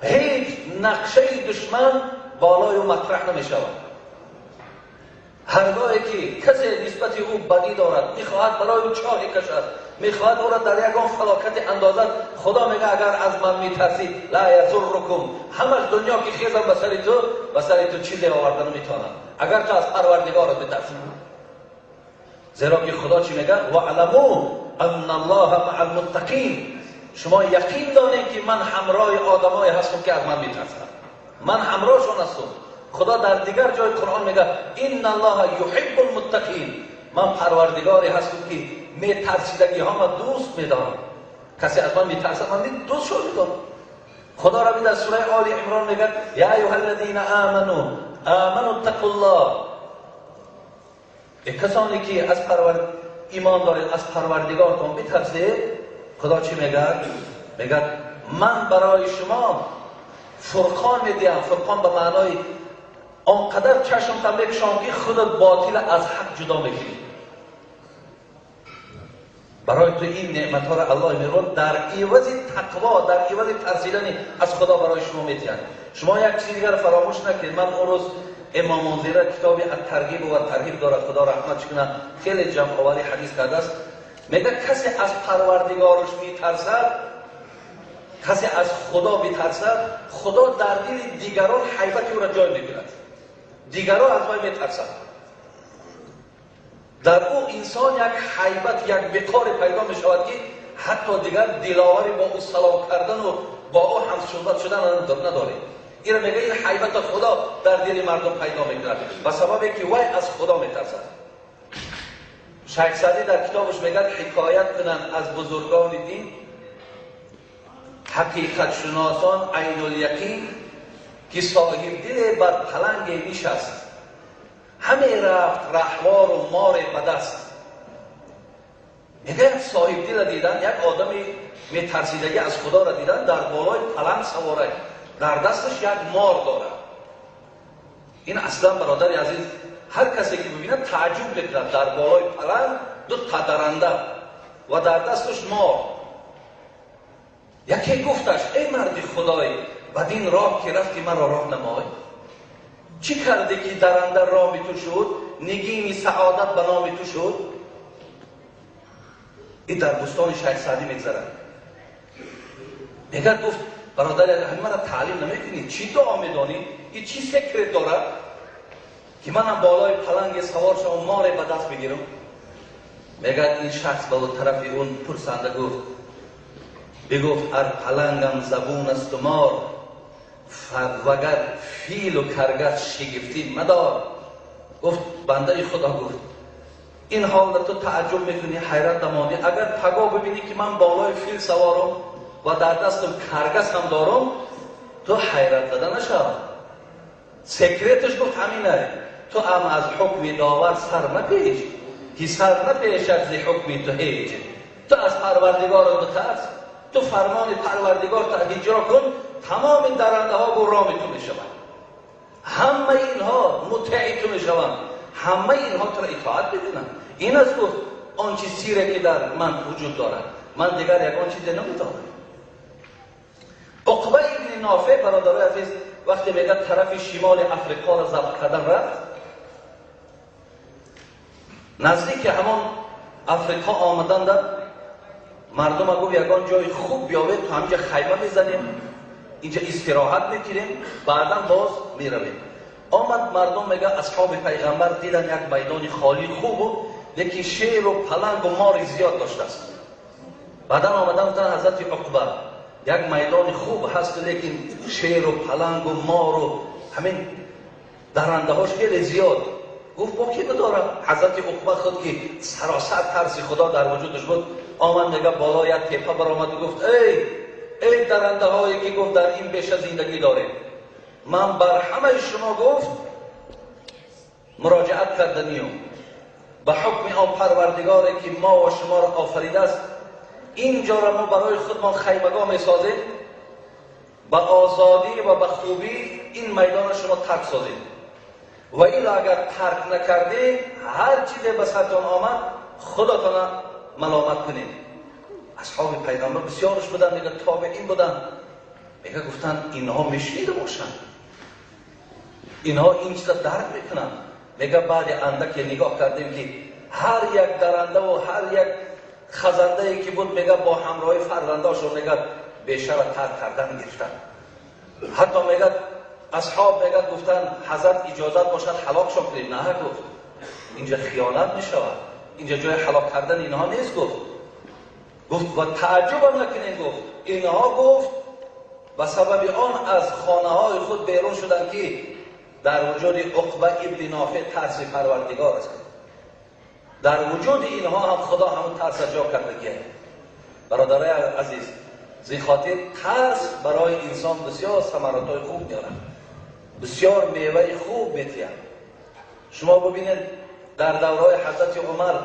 ҳеҷ нақшаи душман болои ӯ матраҳ намешавад. Ҳаргоҳе ки касе нисбати ӯ бадӣ дорад, мехоҳад барои ӯ чоҳе кашад, мехоҳад ӯро дар ягон фалокате андозад, Худо мегӯяд агар аз ман метарсӣ, ла язуррукум, ҳамаш дунё ки хезам ба сари ту чизе оварда наметавонад, агар ту аз Парвардигорат битарсӣ. Зеро ки Худо чӣ мегӯяд? Ваъламу анна Аллоҳа маъал муттақин. Шумо яқин донед ки ман ҳамроҳи одамое ҳастам ки аз ман метарсанд, ман ҳамроҳшон ҳастам. Худо дар дигар ҷои Қуръон мегӯяд инна Аллоҳа юҳиббул муттақин. Ман Парвардигоре ҳастам ки метарсидагиҳоро дӯст медорам. Касе аз ман метарсад, ман дӯстшон медорам. Худо ро дар сураи Оли Имрон мегӯяд я айюҳаллазина аману аману иттақуллоҳ. Эй касоне ки аз имон доред, аз Парвардигортон битарсед. Худо чӣ мегӯяд? Мегӯяд ман барои шумо фурқон медиҳам. Фурқон ба маънои Он қадар чашмта мекушом, ки худат ботила аз ҳақ ҷудо мекунӣ. Барои ту ин неъматҳоро Аллоҳи меҳрубон дар ивази тақво, дар ивази тарсидани аз Худо барои шумо метиҳад. Шумо як чизи дигар фаромӯш накунед. Ман он рӯз Имом Мунзира китоби Ат-Тарғиб ва Тарҳиб дорад, Худо раҳматш кунад, хеле ҷамъоварӣ ҳадис кардааст. Мегӯяд, касе аз Парвардигораш метарсад, касе аз Худо битарсад, Худо дар дили дигарон ҳайбати ӯро ҷой мекунад, дигарон аз вай метарсанд. Дар ӯ инсон як ҳайбат, як виқоре пайдо мешавад, ки ҳатто дигар диловарӣ бо ӯ салом кардану бо ӯ ҳамсуҳбат шудан надоред. Инро мегӯяд, ин ҳайбати Худо дар дили мардум пайдо мекунад ба сабабе ки вай аз Худо метарсад. Шайх Саъдӣ дар китобаш мегӯяд: ҳикоят кунанд аз бузургони дин ҳақиқатшиносон айнуляқин, ки соҳибдиле бар паланге нишаст, ҳаме рафт раҳвору море ба даст. Мегӯяд, соҳибдила дидан, як одами метарсидагӣ аз Худоро дидан, дар болои паланг савора, дар дасташ як мор дорад. Ин аслан, бародари азиз, ҳар касе ки бибинад, тааҷҷуб мекунад: дар болои паланг ду даранда ва дар дасташ мор. Яке гуфташ: «Эй марди худой, бадин роҳ ки рафти, маро роҳ намой. Чӣ кардӣ, ки даранда роми ту шуд, нигини саодат ба номи ту шуд?» Ин дар бӯстони Шайх Саъдӣ мегзарад. Мегӯяд, гуфт: «Бародари, мара таълим намекунӣ? Чӣ дуо медонӣ? Ин чӣ секрет дорад, ки манам болои паланге савор шавам, море ба даст бигирам?» Мегӯяд, ин шахс ба тарафи он пурсанда гуфт, бигуфт: «Ар палангам забун асту мор, вагар филу каргас, шигифтӣ мадор». Гуфт: «Бандаи Худо, — гуфт, — ин ҳолда ту тааҷҷуб мекунӣ, ҳайрат намонӣ. Агар пагоҳ бибинӣ, ки ман болои фил саворам ва дар дастам каргас ҳам дорам, ту ҳайратзада нашав. Секреташ, — гуфт, — ҳаминай: ту ам аз ҳукми довар сар мапеч, ки сар напешад зи ҳукми ту ҳеҷ. Ту аз Парвардигорат битарс, ту фармони Парвардигорта иҷро кун, тамоми дарандаҳо гӯ роми ту мешаванд, ҳамаи инҳо мутеи ту мешаванд, ҳамаи инҳо туро итоат мекунанд. Ин аст, — гуфт, — он чи сире ки дар ман вуҷуд дорад, ман дигар ягон чизе намедонам». Уқба ибни Нофеъ, бародарои азиз, вақте мегӯяд, тарафи шимоли Африқоро забт кардан рафт, наздики ҳамон Африқо омаданда, мардума гуфт: «Ягон ҷои хуб биёвед, то ҳаминҷа хайма мезанем, инҷа истироҳат мекунем, баъдан боз меравем». Омад мардум, мега, асҳоби пайғамбар дидан, як майдони холии хубу, лекин шеру палангу мори зиёд доштааст. Баъдан омадан гуфтан: «Ҳазрати Уқба, як майдони хуб ҳаст, лекин шеру палангу мору ҳамин дарандаҳош хеле зиёд». Гуфт: «Бо ки бидорам?» Ҳазрати Уқба худ, ки саросар тарси Худо дар вуҷудаш буд, омад, мега, боло як тепа баромаду гуфт: «Эй, эй дарандаҳое ки, — гуфт, — дар ин беша зиндагӣ доред, ман бар ҳамаи шумо, — гуфт, — муроҷиат карданиюм ба ҳукми он Парвардигоре, ки мо ва шуморо офаридааст. Ин ҷоро мо барои худмон хаймагоҳ месозем, ба озодӣ ва ба хубӣ ин майдонро шумо тарк созед. Ва ило агар тарк накардед, ҳар чизе ба сартон омад, Худотона маломат кунед». Асҳоби пайғамбар бисёрш буданд, мега, тобеин буданд. Мега, гуфтанд: «Инҳо мешунида бошанд, инҳо ин чиза дарк мекунанд». Мега, баъди андаке нигоҳ кардем, ки ҳар як дарандаву ҳар як хазандае ки буд, мега, бо ҳамроҳи фарзандошон, мега, бешара тарк кардан гирифтанд. Ҳатто, мега, асҳоб, мега, гуфтанд: «Ҳазрат, иҷозат бошад, ҳалокшон кунем?» «На, — гуфт, — инҷа хиёнат мешавад, инҷа ҷои ҳалок кардан инҳо нест», — гуфт. Гуфт: «Ва тааҷҷубам накунед, — гуфт, — инҳо, — гуфт, — ба сабаби он аз хонаҳои худ берун шуданд, ки дар вуҷуди Уқба ибни Нофеъ тарси Парвардигор аст. Дар вуҷуди инҳо ҳам Худо ҳамон тарса ҷо кардагия». Бародарои азиз, зин хотир тарс барои инсон бисёр самаратҳои хуб меорад, бисёр меваи хуб метиҳад. Шумо бибинед, дар давраҳои ҳазрати Умар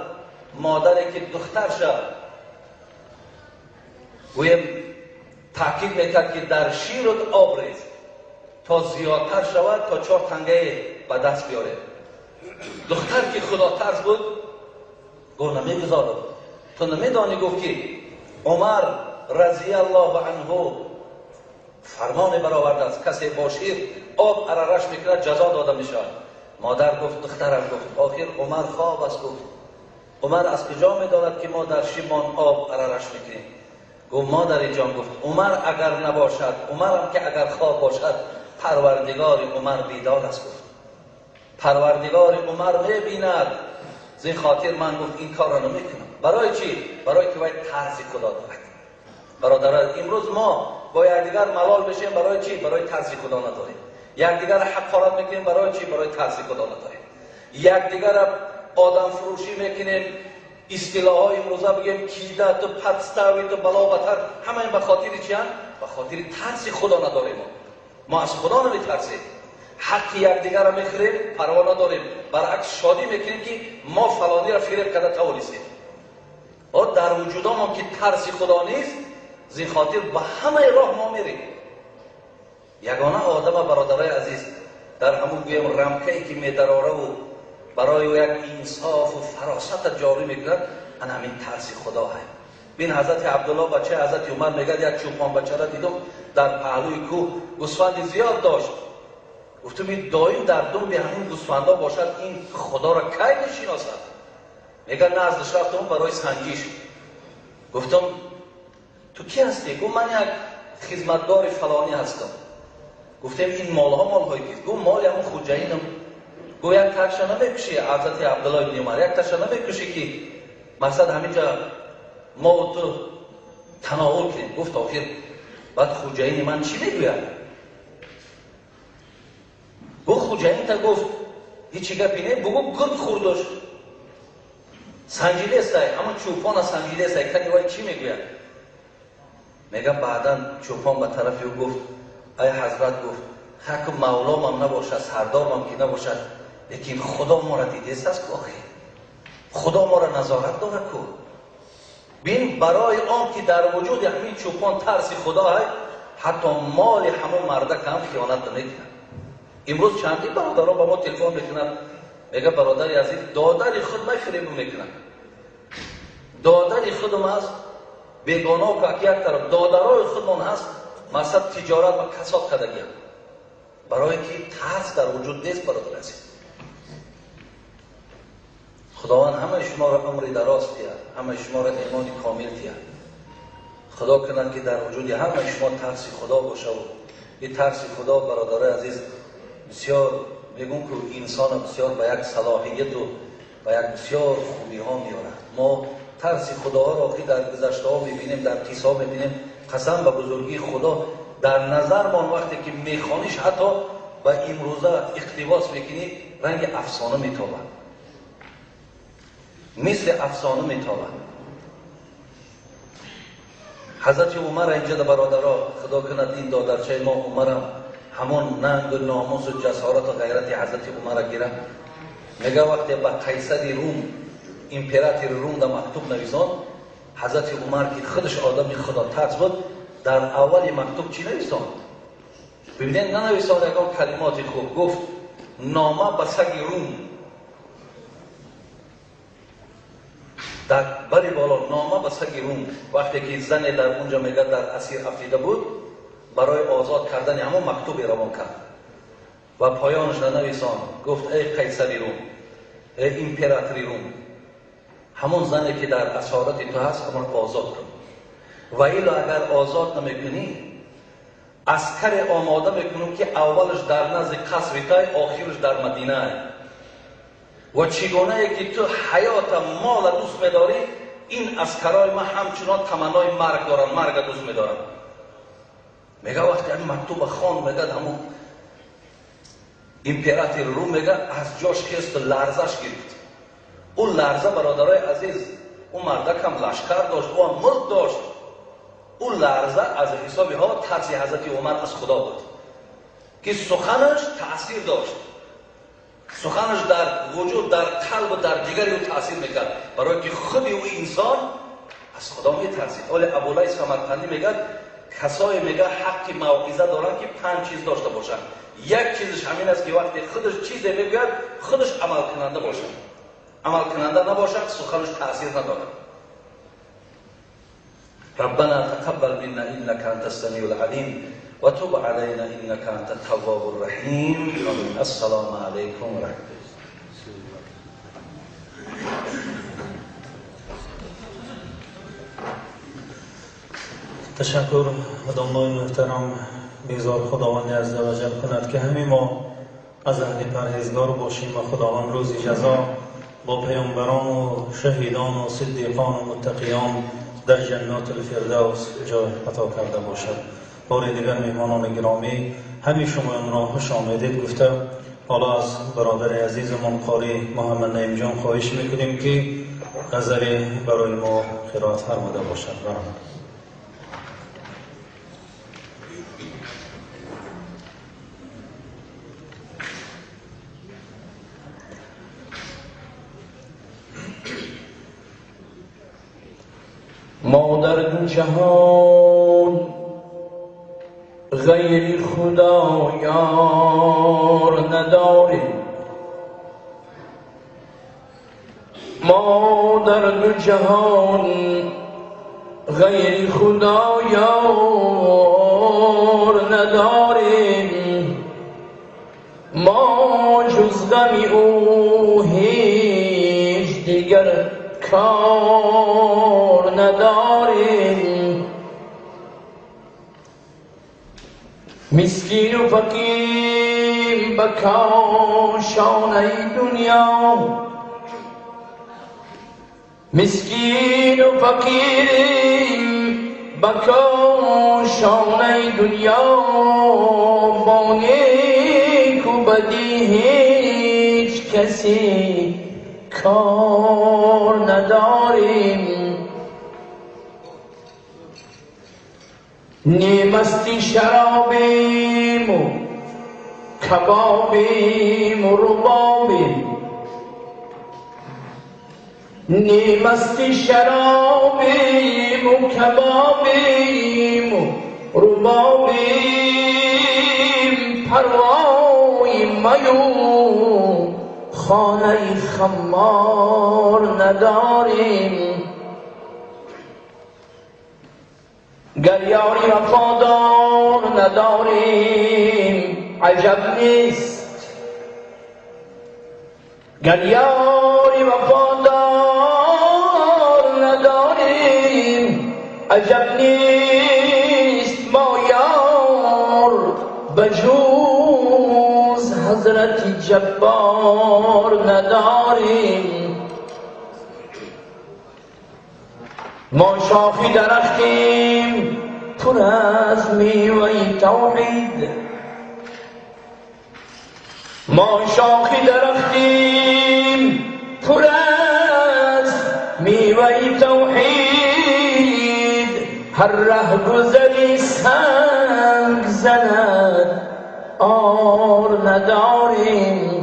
модаре ки духтарша, гӯем, таъкид мекард, ки дар ширут об рез, то зиёдтар шавад, то чор тангаи ба даст биёрем. Духтар ки худотарс буд, гуфт намегузорам. Ту намедонӣ, гуфт ки Умар разияллоҳу анҳу фармоне баровардааст, касе бо шир об арараш мекунад, ҷазо дода мешавад. Модар гуфт, духтарам гуфт, охир Умар хоб аст. Гуфт Умар аз куҷо медонад ки мо дар ширмон об арараш мекунем? Гуфт модари ҷон, гуфт Умар агар набошад, Умарам ки агар хоб бошад, Парвардигори Умар бедор аст. Гуфт Парвардигори Умар мебинад. Аз ин хотир ман, гуфт, ин корро намекунам. Барои чӣ? Барои ки вай тарси Худо дорад. Бародарон, имрӯз мо бо якдигар малол мешем. Барои чӣ? Барои тарси Худо надорем. Якдигарро ҳақорат мекунем. Барои чӣ? Барои тарси Худо надорем. Якдигарро одамфурӯшӣ мекунем, истилоҳҳои имрӯза бигем, кидать, подставить, бало батар, ҳама ин ба хотири чиянд? Ба хотири тарси Худо надорем. Мо аз Худо наметарсем, ҳаққи якдигарро мехӯрем, парво надорем, баръакс шодӣ мекунем, ки мо фалониро фиреб карда тавонистем. Дар вуҷудомон ки тарси Худо нест, зин хотир ба ҳамаи роҳ мо мерем. Ягона одама, бародарои азиз, дар ҳамун гӯем рамкае ки медарораву барои як инсофу фаросата ҷорӣ мекунад, ана ҳамин тарси Худо ҳай. Бин, ҳазрати Абдулло, бачаи ҳазрати Умар, мегӯяд: як чӯпонбачара дидум дар паҳлӯи кӯҳ, гӯсфанди зиёд дошт. Гуфтум, ин доим дар думби ҳамин гӯсфандо бошад, ин Худоро кай мешиносад? Мегӯяд, наздаш рафтам барои санҷиш. Гуфтам, ту кӣ ҳастӣ? Гуфт, ман як хизматгори фалонӣ ҳастам. Гуфтем, ин молҳо молҳои кист? Гуфт, моли ҳамун хуҷаинам. Гуфт, як таша намекушӣ, ҳазрати Абдулло ибни Умар, як таша намекушӣ, ки мақсад ҳаминҷа мо ту тановул кунем? Гуфт, охир баъд хуҷаини ман чӣ мегӯяд? Гуфт, хуҷаинта, гуфт, ҳечи гапи не, бугӯ гург хӯрдош. Санҷидестай, ҳамон чӯпона санҷидестай, кани вай чӣ мегӯяд. Мега, баъдан чӯпон ба тарафи ӯ гуфт: ай ҳазрат, гуфт, хаку мавломам набошад, сардормам ки набошад, лекин Худо моро дидест ку, охир Худо моро назорат дорад ку. Бин, барои он ки дар вуҷуди ҳамин чӯпон тарси Худо ҳай, ҳатто моли ҳамон мардак ҳам хиёнат намекунад. Имрӯз чандин бародаро ба мо телефон мекунанд, мега, бародари азиз, додари худ ман фиребу мекунад, додари худум аст, бегоно как як тараф, додарои худмон ҳаст, мақсад тиҷорат ба касод кардагиям. Барое ки тарс дар вуҷуд нест. Бародари азиз, Худованд ҳамаи шуморо умри дароз диҳад, ҳамаи шуморо имони комил диҳад. Худо кунад, ки дар вуҷуди ҳамаи шумо тарси Худо бошаву ин тарси Худо, бародарои азиз, бисёр мегӯм, ки инсона бисёр ба як салоҳияту ба як бисёр хубиҳо меорад. Мо тарси Худоҳоро ки дар гузаштаҳо мебинем, дар қиссаҳо мебинем, қасам ба бузургии Худо, дар назармон вақте ки мехониш, ҳатто ба имрӯза иқтибос мекунӣ, ранги афсона метобад, мисли афсона метобад. Ҳазрати Умар инҷа, бародаро, Худо кунад ин додарчаи мо Умарам ҳамон нангу номусу ҷасорату ғайрати ҳазрати Умара гирад. Мега, вақте ба қайсари Рум, императори Рум да мактуб нависон, ҳазрати Умар, ки худаш одами худотарс буд, дар аввали мактуб чӣ нависон? Бибинед, нанависон ягон калимоти хуб. Гуфт, нома ба саги Рум. Дар бари боло, нома ба саги Рум. Вақте ки зане дар унҷа, мега, дар асир афтида буд, барои озод кардани ҳамон мактубе равон кард ва поёнашро нависон. Гуфт, эй қайсари Рум, эй императори Рум, ҳамон зане ки дар асорати ту ҳаст, ҳамон озод кун, ва ило агар озод намекунӣ, аскаре омода мекунам, ки аввалаш дар назди қасри тай, охираш дар Мадинае. Ва чӣ гунае ки ту ҳаёта, мола дӯст медорӣ, ин аскарои ман ҳамчунон таманнои марг доранд, марга дӯст медоранд. Мега, вақте ҳамин мактуба хон, мегад, ҳамон императори Рум, мега, аз ҷош хесту ларзаш гирифт. Ӯ ларза, бародарои азиз, ӯ мардакам лашкар дошт, ӯ ҳам мулк дошт. Ӯ ларза аз ҳисоби ҳо тарси ҳазрати Умар аз Худо буд, ки суханаш таъсир дошт, суханаш дар вуҷуд, дар қалбу дар ҷигари ӯ таъсир мекард, барое ки худи ӯ инсон аз Худо метарсид. Оле Абулай Самарқандӣ мегӯяд, касое, мега, ҳаққи мавъиза доранд, ки панҷ чиз дошта бошанд. Як чизаш ҳамин аст, ки вақте худаш чизе мегӯяд, худаш амалкунанда бошад. Амалкунанда набошад, суханаш таъсир надорад. ربنا تقبل منا انك انت السميع العليم وتب علينا انك انت التواب الرحيم. السلام عليكم ورحمه الله. Ташаккур, домлои муҳтарам. Бигзор Худованди азза ва ҷал кунад, ки ҳамаи мо аз аҳли парҳезгор бошем ва Худованд рӯзи ҷазо бо паёмбарону шаҳидону сиддиқону муттақиён дар ҷаннати фирдавс ҷой ато карда бошад. Бори дигар, меҳмонони гиромӣ, ҳамаи шумоёнро хуш омедед гуфта, ҳоло аз бародари азизамон қорӣ Муҳаммад Наимҷон хоҳиш мекунем, ки ғазале барои мо қироат фармуда бошад. Баромад. ما در دو جهان غیر خدا یار نداریم، ما در دو جهان غیر خدا یار نداریم، ما جز غم او هیچ دیگر کار نداریم. مسکین و فقیر به کاشانه دنیا، مسکین و فقیریم به کاشانه دنیا، با نیک و بدی هیچ کسی کار نداریم. نیمستی شرابیم و کبابیم و ربابیم، نیمستی شرابیم و کبابیم و ربابیم، پروای میو خانه خمار نداریم. گر یاری وفادار نداریم عجب نیست، گر یاری وفادار نداریم عجب نیست، ما یار بجوز حضرت جبار نداریم. ما شاخی درختیم پر از میوه توحید، ما شاخی درختیم پر از میوه توحید، هر ره گذری سنگ زند آر نداریم.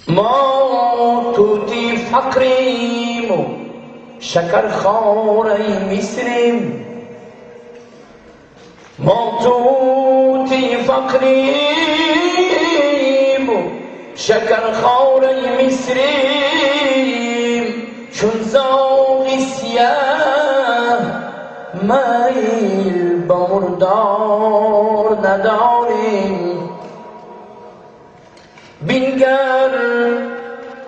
ما توتی فقریم و شکرخواره مصریم، ما توتی فقریم و شکرخواره مصریم، چون زاغ سیاه میل به مردار نداریم. بنگر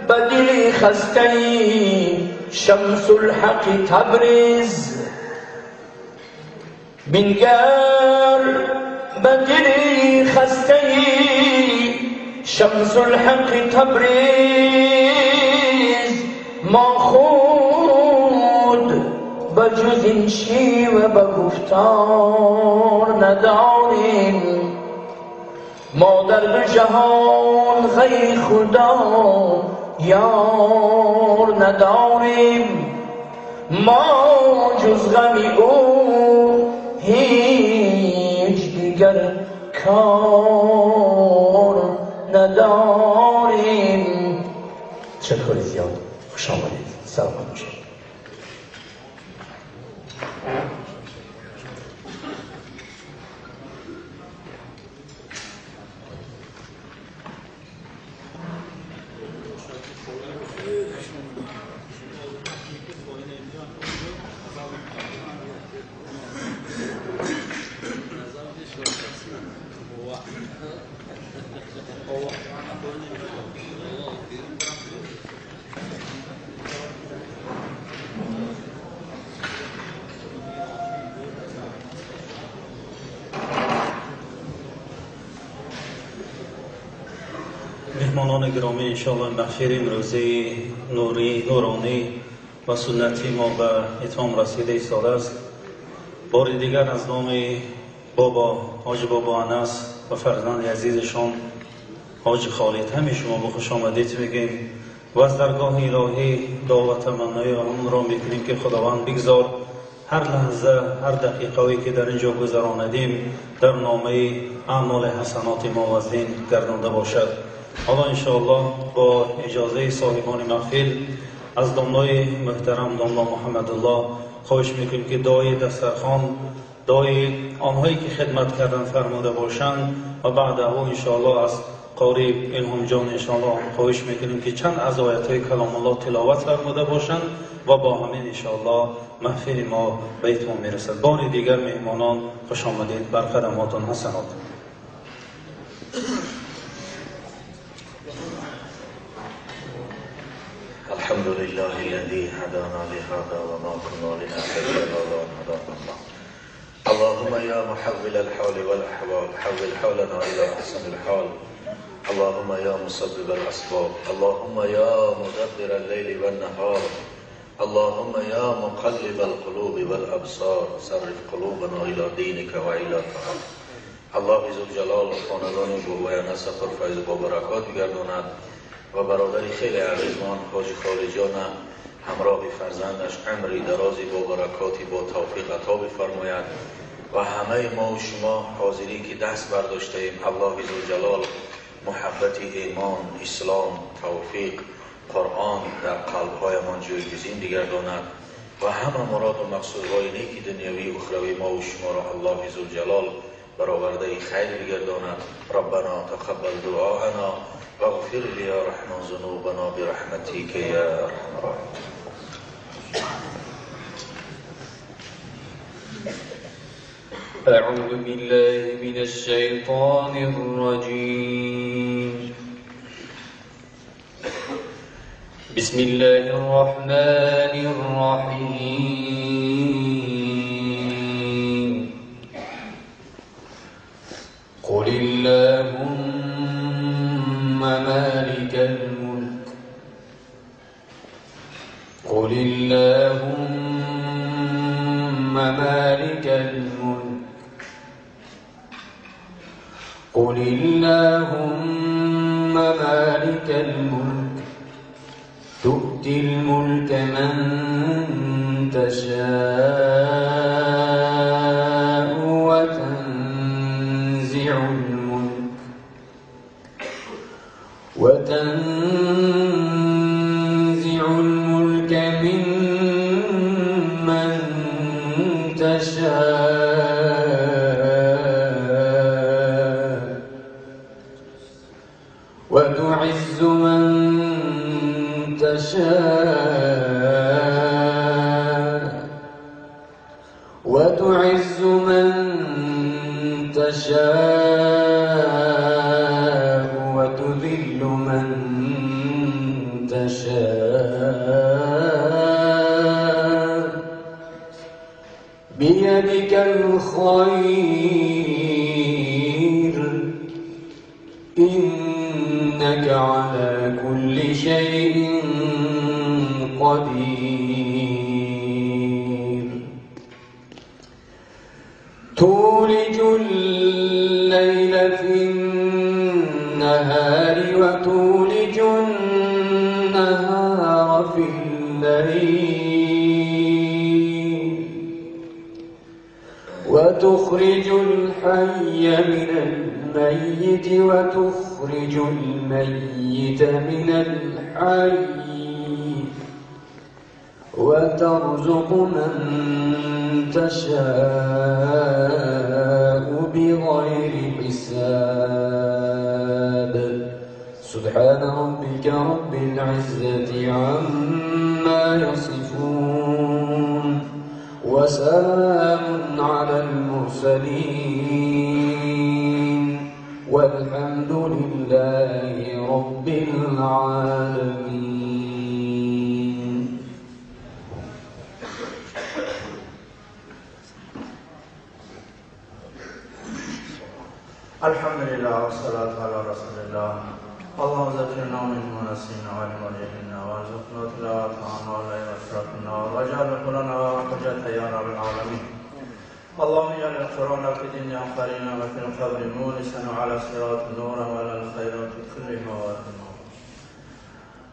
به دل خسته شمس الحق تبریز، بنگر به دل خسته شمس الحق تبریز، ما خود به جز این شیوه به گفتار نداریم. ما در دو جهان غیر خدا یار نداریم، ما جز غم او هیچ دیگر کار نداریم. تشکر زیاد، خوش آمدید، سلامت باشید. Меҳмонони гиромӣ, иншоаллоҳ маҳфили имрӯзаи нурӣ, нуронӣ ва суннатии мо ба итмом расида истодааст. Бори дигар аз номи бобо ҳоҷи бобо Анас ва фарзанди азизашон ҳоҷи Холид ҳамаи шумо ба хуш омадед мегӯем ва аз даргоҳи илоҳӣ дуо ва таманнои онро мекунем, ки Худованд бигзор ҳар лаҳза, ҳар дақиқае ки дар ин ҷо гузаронадем, дар номаи аъмоли ҳасаноти мо вазин гардонда бошад. Ҳоло иншоаллоҳ бо иҷозаи соҳибони маҳфил аз домлои муҳтарам домло Муҳаммадуллоҳ хоҳиш мекунем, ки дуои дастархон, дуои онҳое ки хидмат кардан фармуда бошанд ва баъд ӯ иншоаллоҳ аз қори Илҳомҷон иншоаллоҳ хоҳиш мекунем, ки чанд аз оятҳои каломуллоҳ тиловат фармуда бошанд ва бо ҳамин иншоаллоҳ маҳфили мо ба итмом мерасад. Бори дигар меҳмонон хуш омадед, бар қадамҳотон ҳасанот. الحمد لله الذي هدانا لهذا وما كنا لنهتدي لولا أن هدانا الله. اللهم يا محول الحال والأحوال حول حالنا إلى أحسن الحال. اللهم يا مسبب الأسباب، اللهم يا مدبر الليل والنهار، اللهم يا مقلب القلوب والأبصار صرف قلوبنا إلى دينك وإلى طاعتك. الله ذوالجلال خاندان بابای انس پرفیض با برکات بگرداند و برادری خیلی عزیزمان حاجی خالد جان همراه فرزندش عمری درازی با برکاتی با توفیق عطا بفرماید و همه ما و شما حاضری که دست برداشته ایم الله ذوالجلال محبت ایمان، اسلام، توفیق، قرآن در قلبهایمان جایگزین بگرداند و همه مراد و مقصودهای نیک دنیوی و اخروی ما و شما را الله ذوالجلال برآورده خیر بگرداند. ربنا تقبل دعاءنا واغفر لي يا رحمن ذنوبنا برحمتك يا ارحم الراحمين. أعوذ بالله من الشيطان الرجيم. بسم الله الرحمن الرحيم. قل اللهم مالك الملك، قل اللهم مالك الملك، قل اللهم مالك الملك تؤتي الملك من تشاء وتنزع الملك وتنزع الملك ممن تشاء وتعز من تشاء وتعز من تشاء وتذل من تشاء بيدك الخير إنك على كل شيء قدير. تولج الليل في النهار وتولج النهار في الليل وتخرج الحي من الميت وتخرج الميت من الحي وترزق من تشاء بغير حساب. سبحان ربك رب العزة عما يصفون وسلام على المرسلين والحمد لله رب العالمين. الحمد لله والصلاة على رسول الله. اللهم ذكرنا منه ما نسينا وعلمنا جهلنا وارزقنا تلاوته آناء الليل وأطراف النهار واجعل لنا حجة يا رب العالمين. اللهم اجعل القرآن في الدنيا قرينا وفي القبر مونسا وعلى صراط نورا وعلى الخيرات كلها واتنا.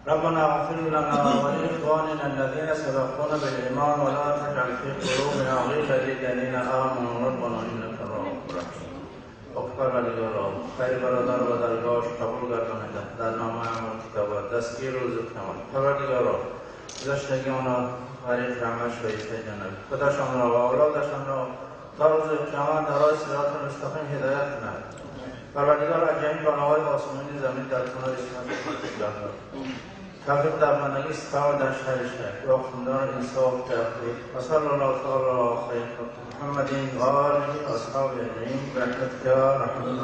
ربنا اغفر لنا ولإخواننا الذين سبقونا بالإيمان ولا تجعل في قلوبنا غلا للذين آمنوا ربنا إنك رؤوف رحيم. پروردگارا خیر برادر و درگاهش قبول گردانیده در نام اعمال کتاب دستگیر روز کمال. پروردگارا گذشتگان را غریق رحمت شایسته جنب خودشان را و اولادشان را تا روز قیامت در راه صراط مستقیم هدایت کند. پروردگار از جمیع بناهای آسمانی زمین در کنار اسمت خود نگه دار. توفیق در بندگی استقامت در شهر شهر و خدار انصاف تقدیر. و صلی الله تعالی علی خیر محمد و آله و اصحابه اجمعین برحمتک یا ارحم.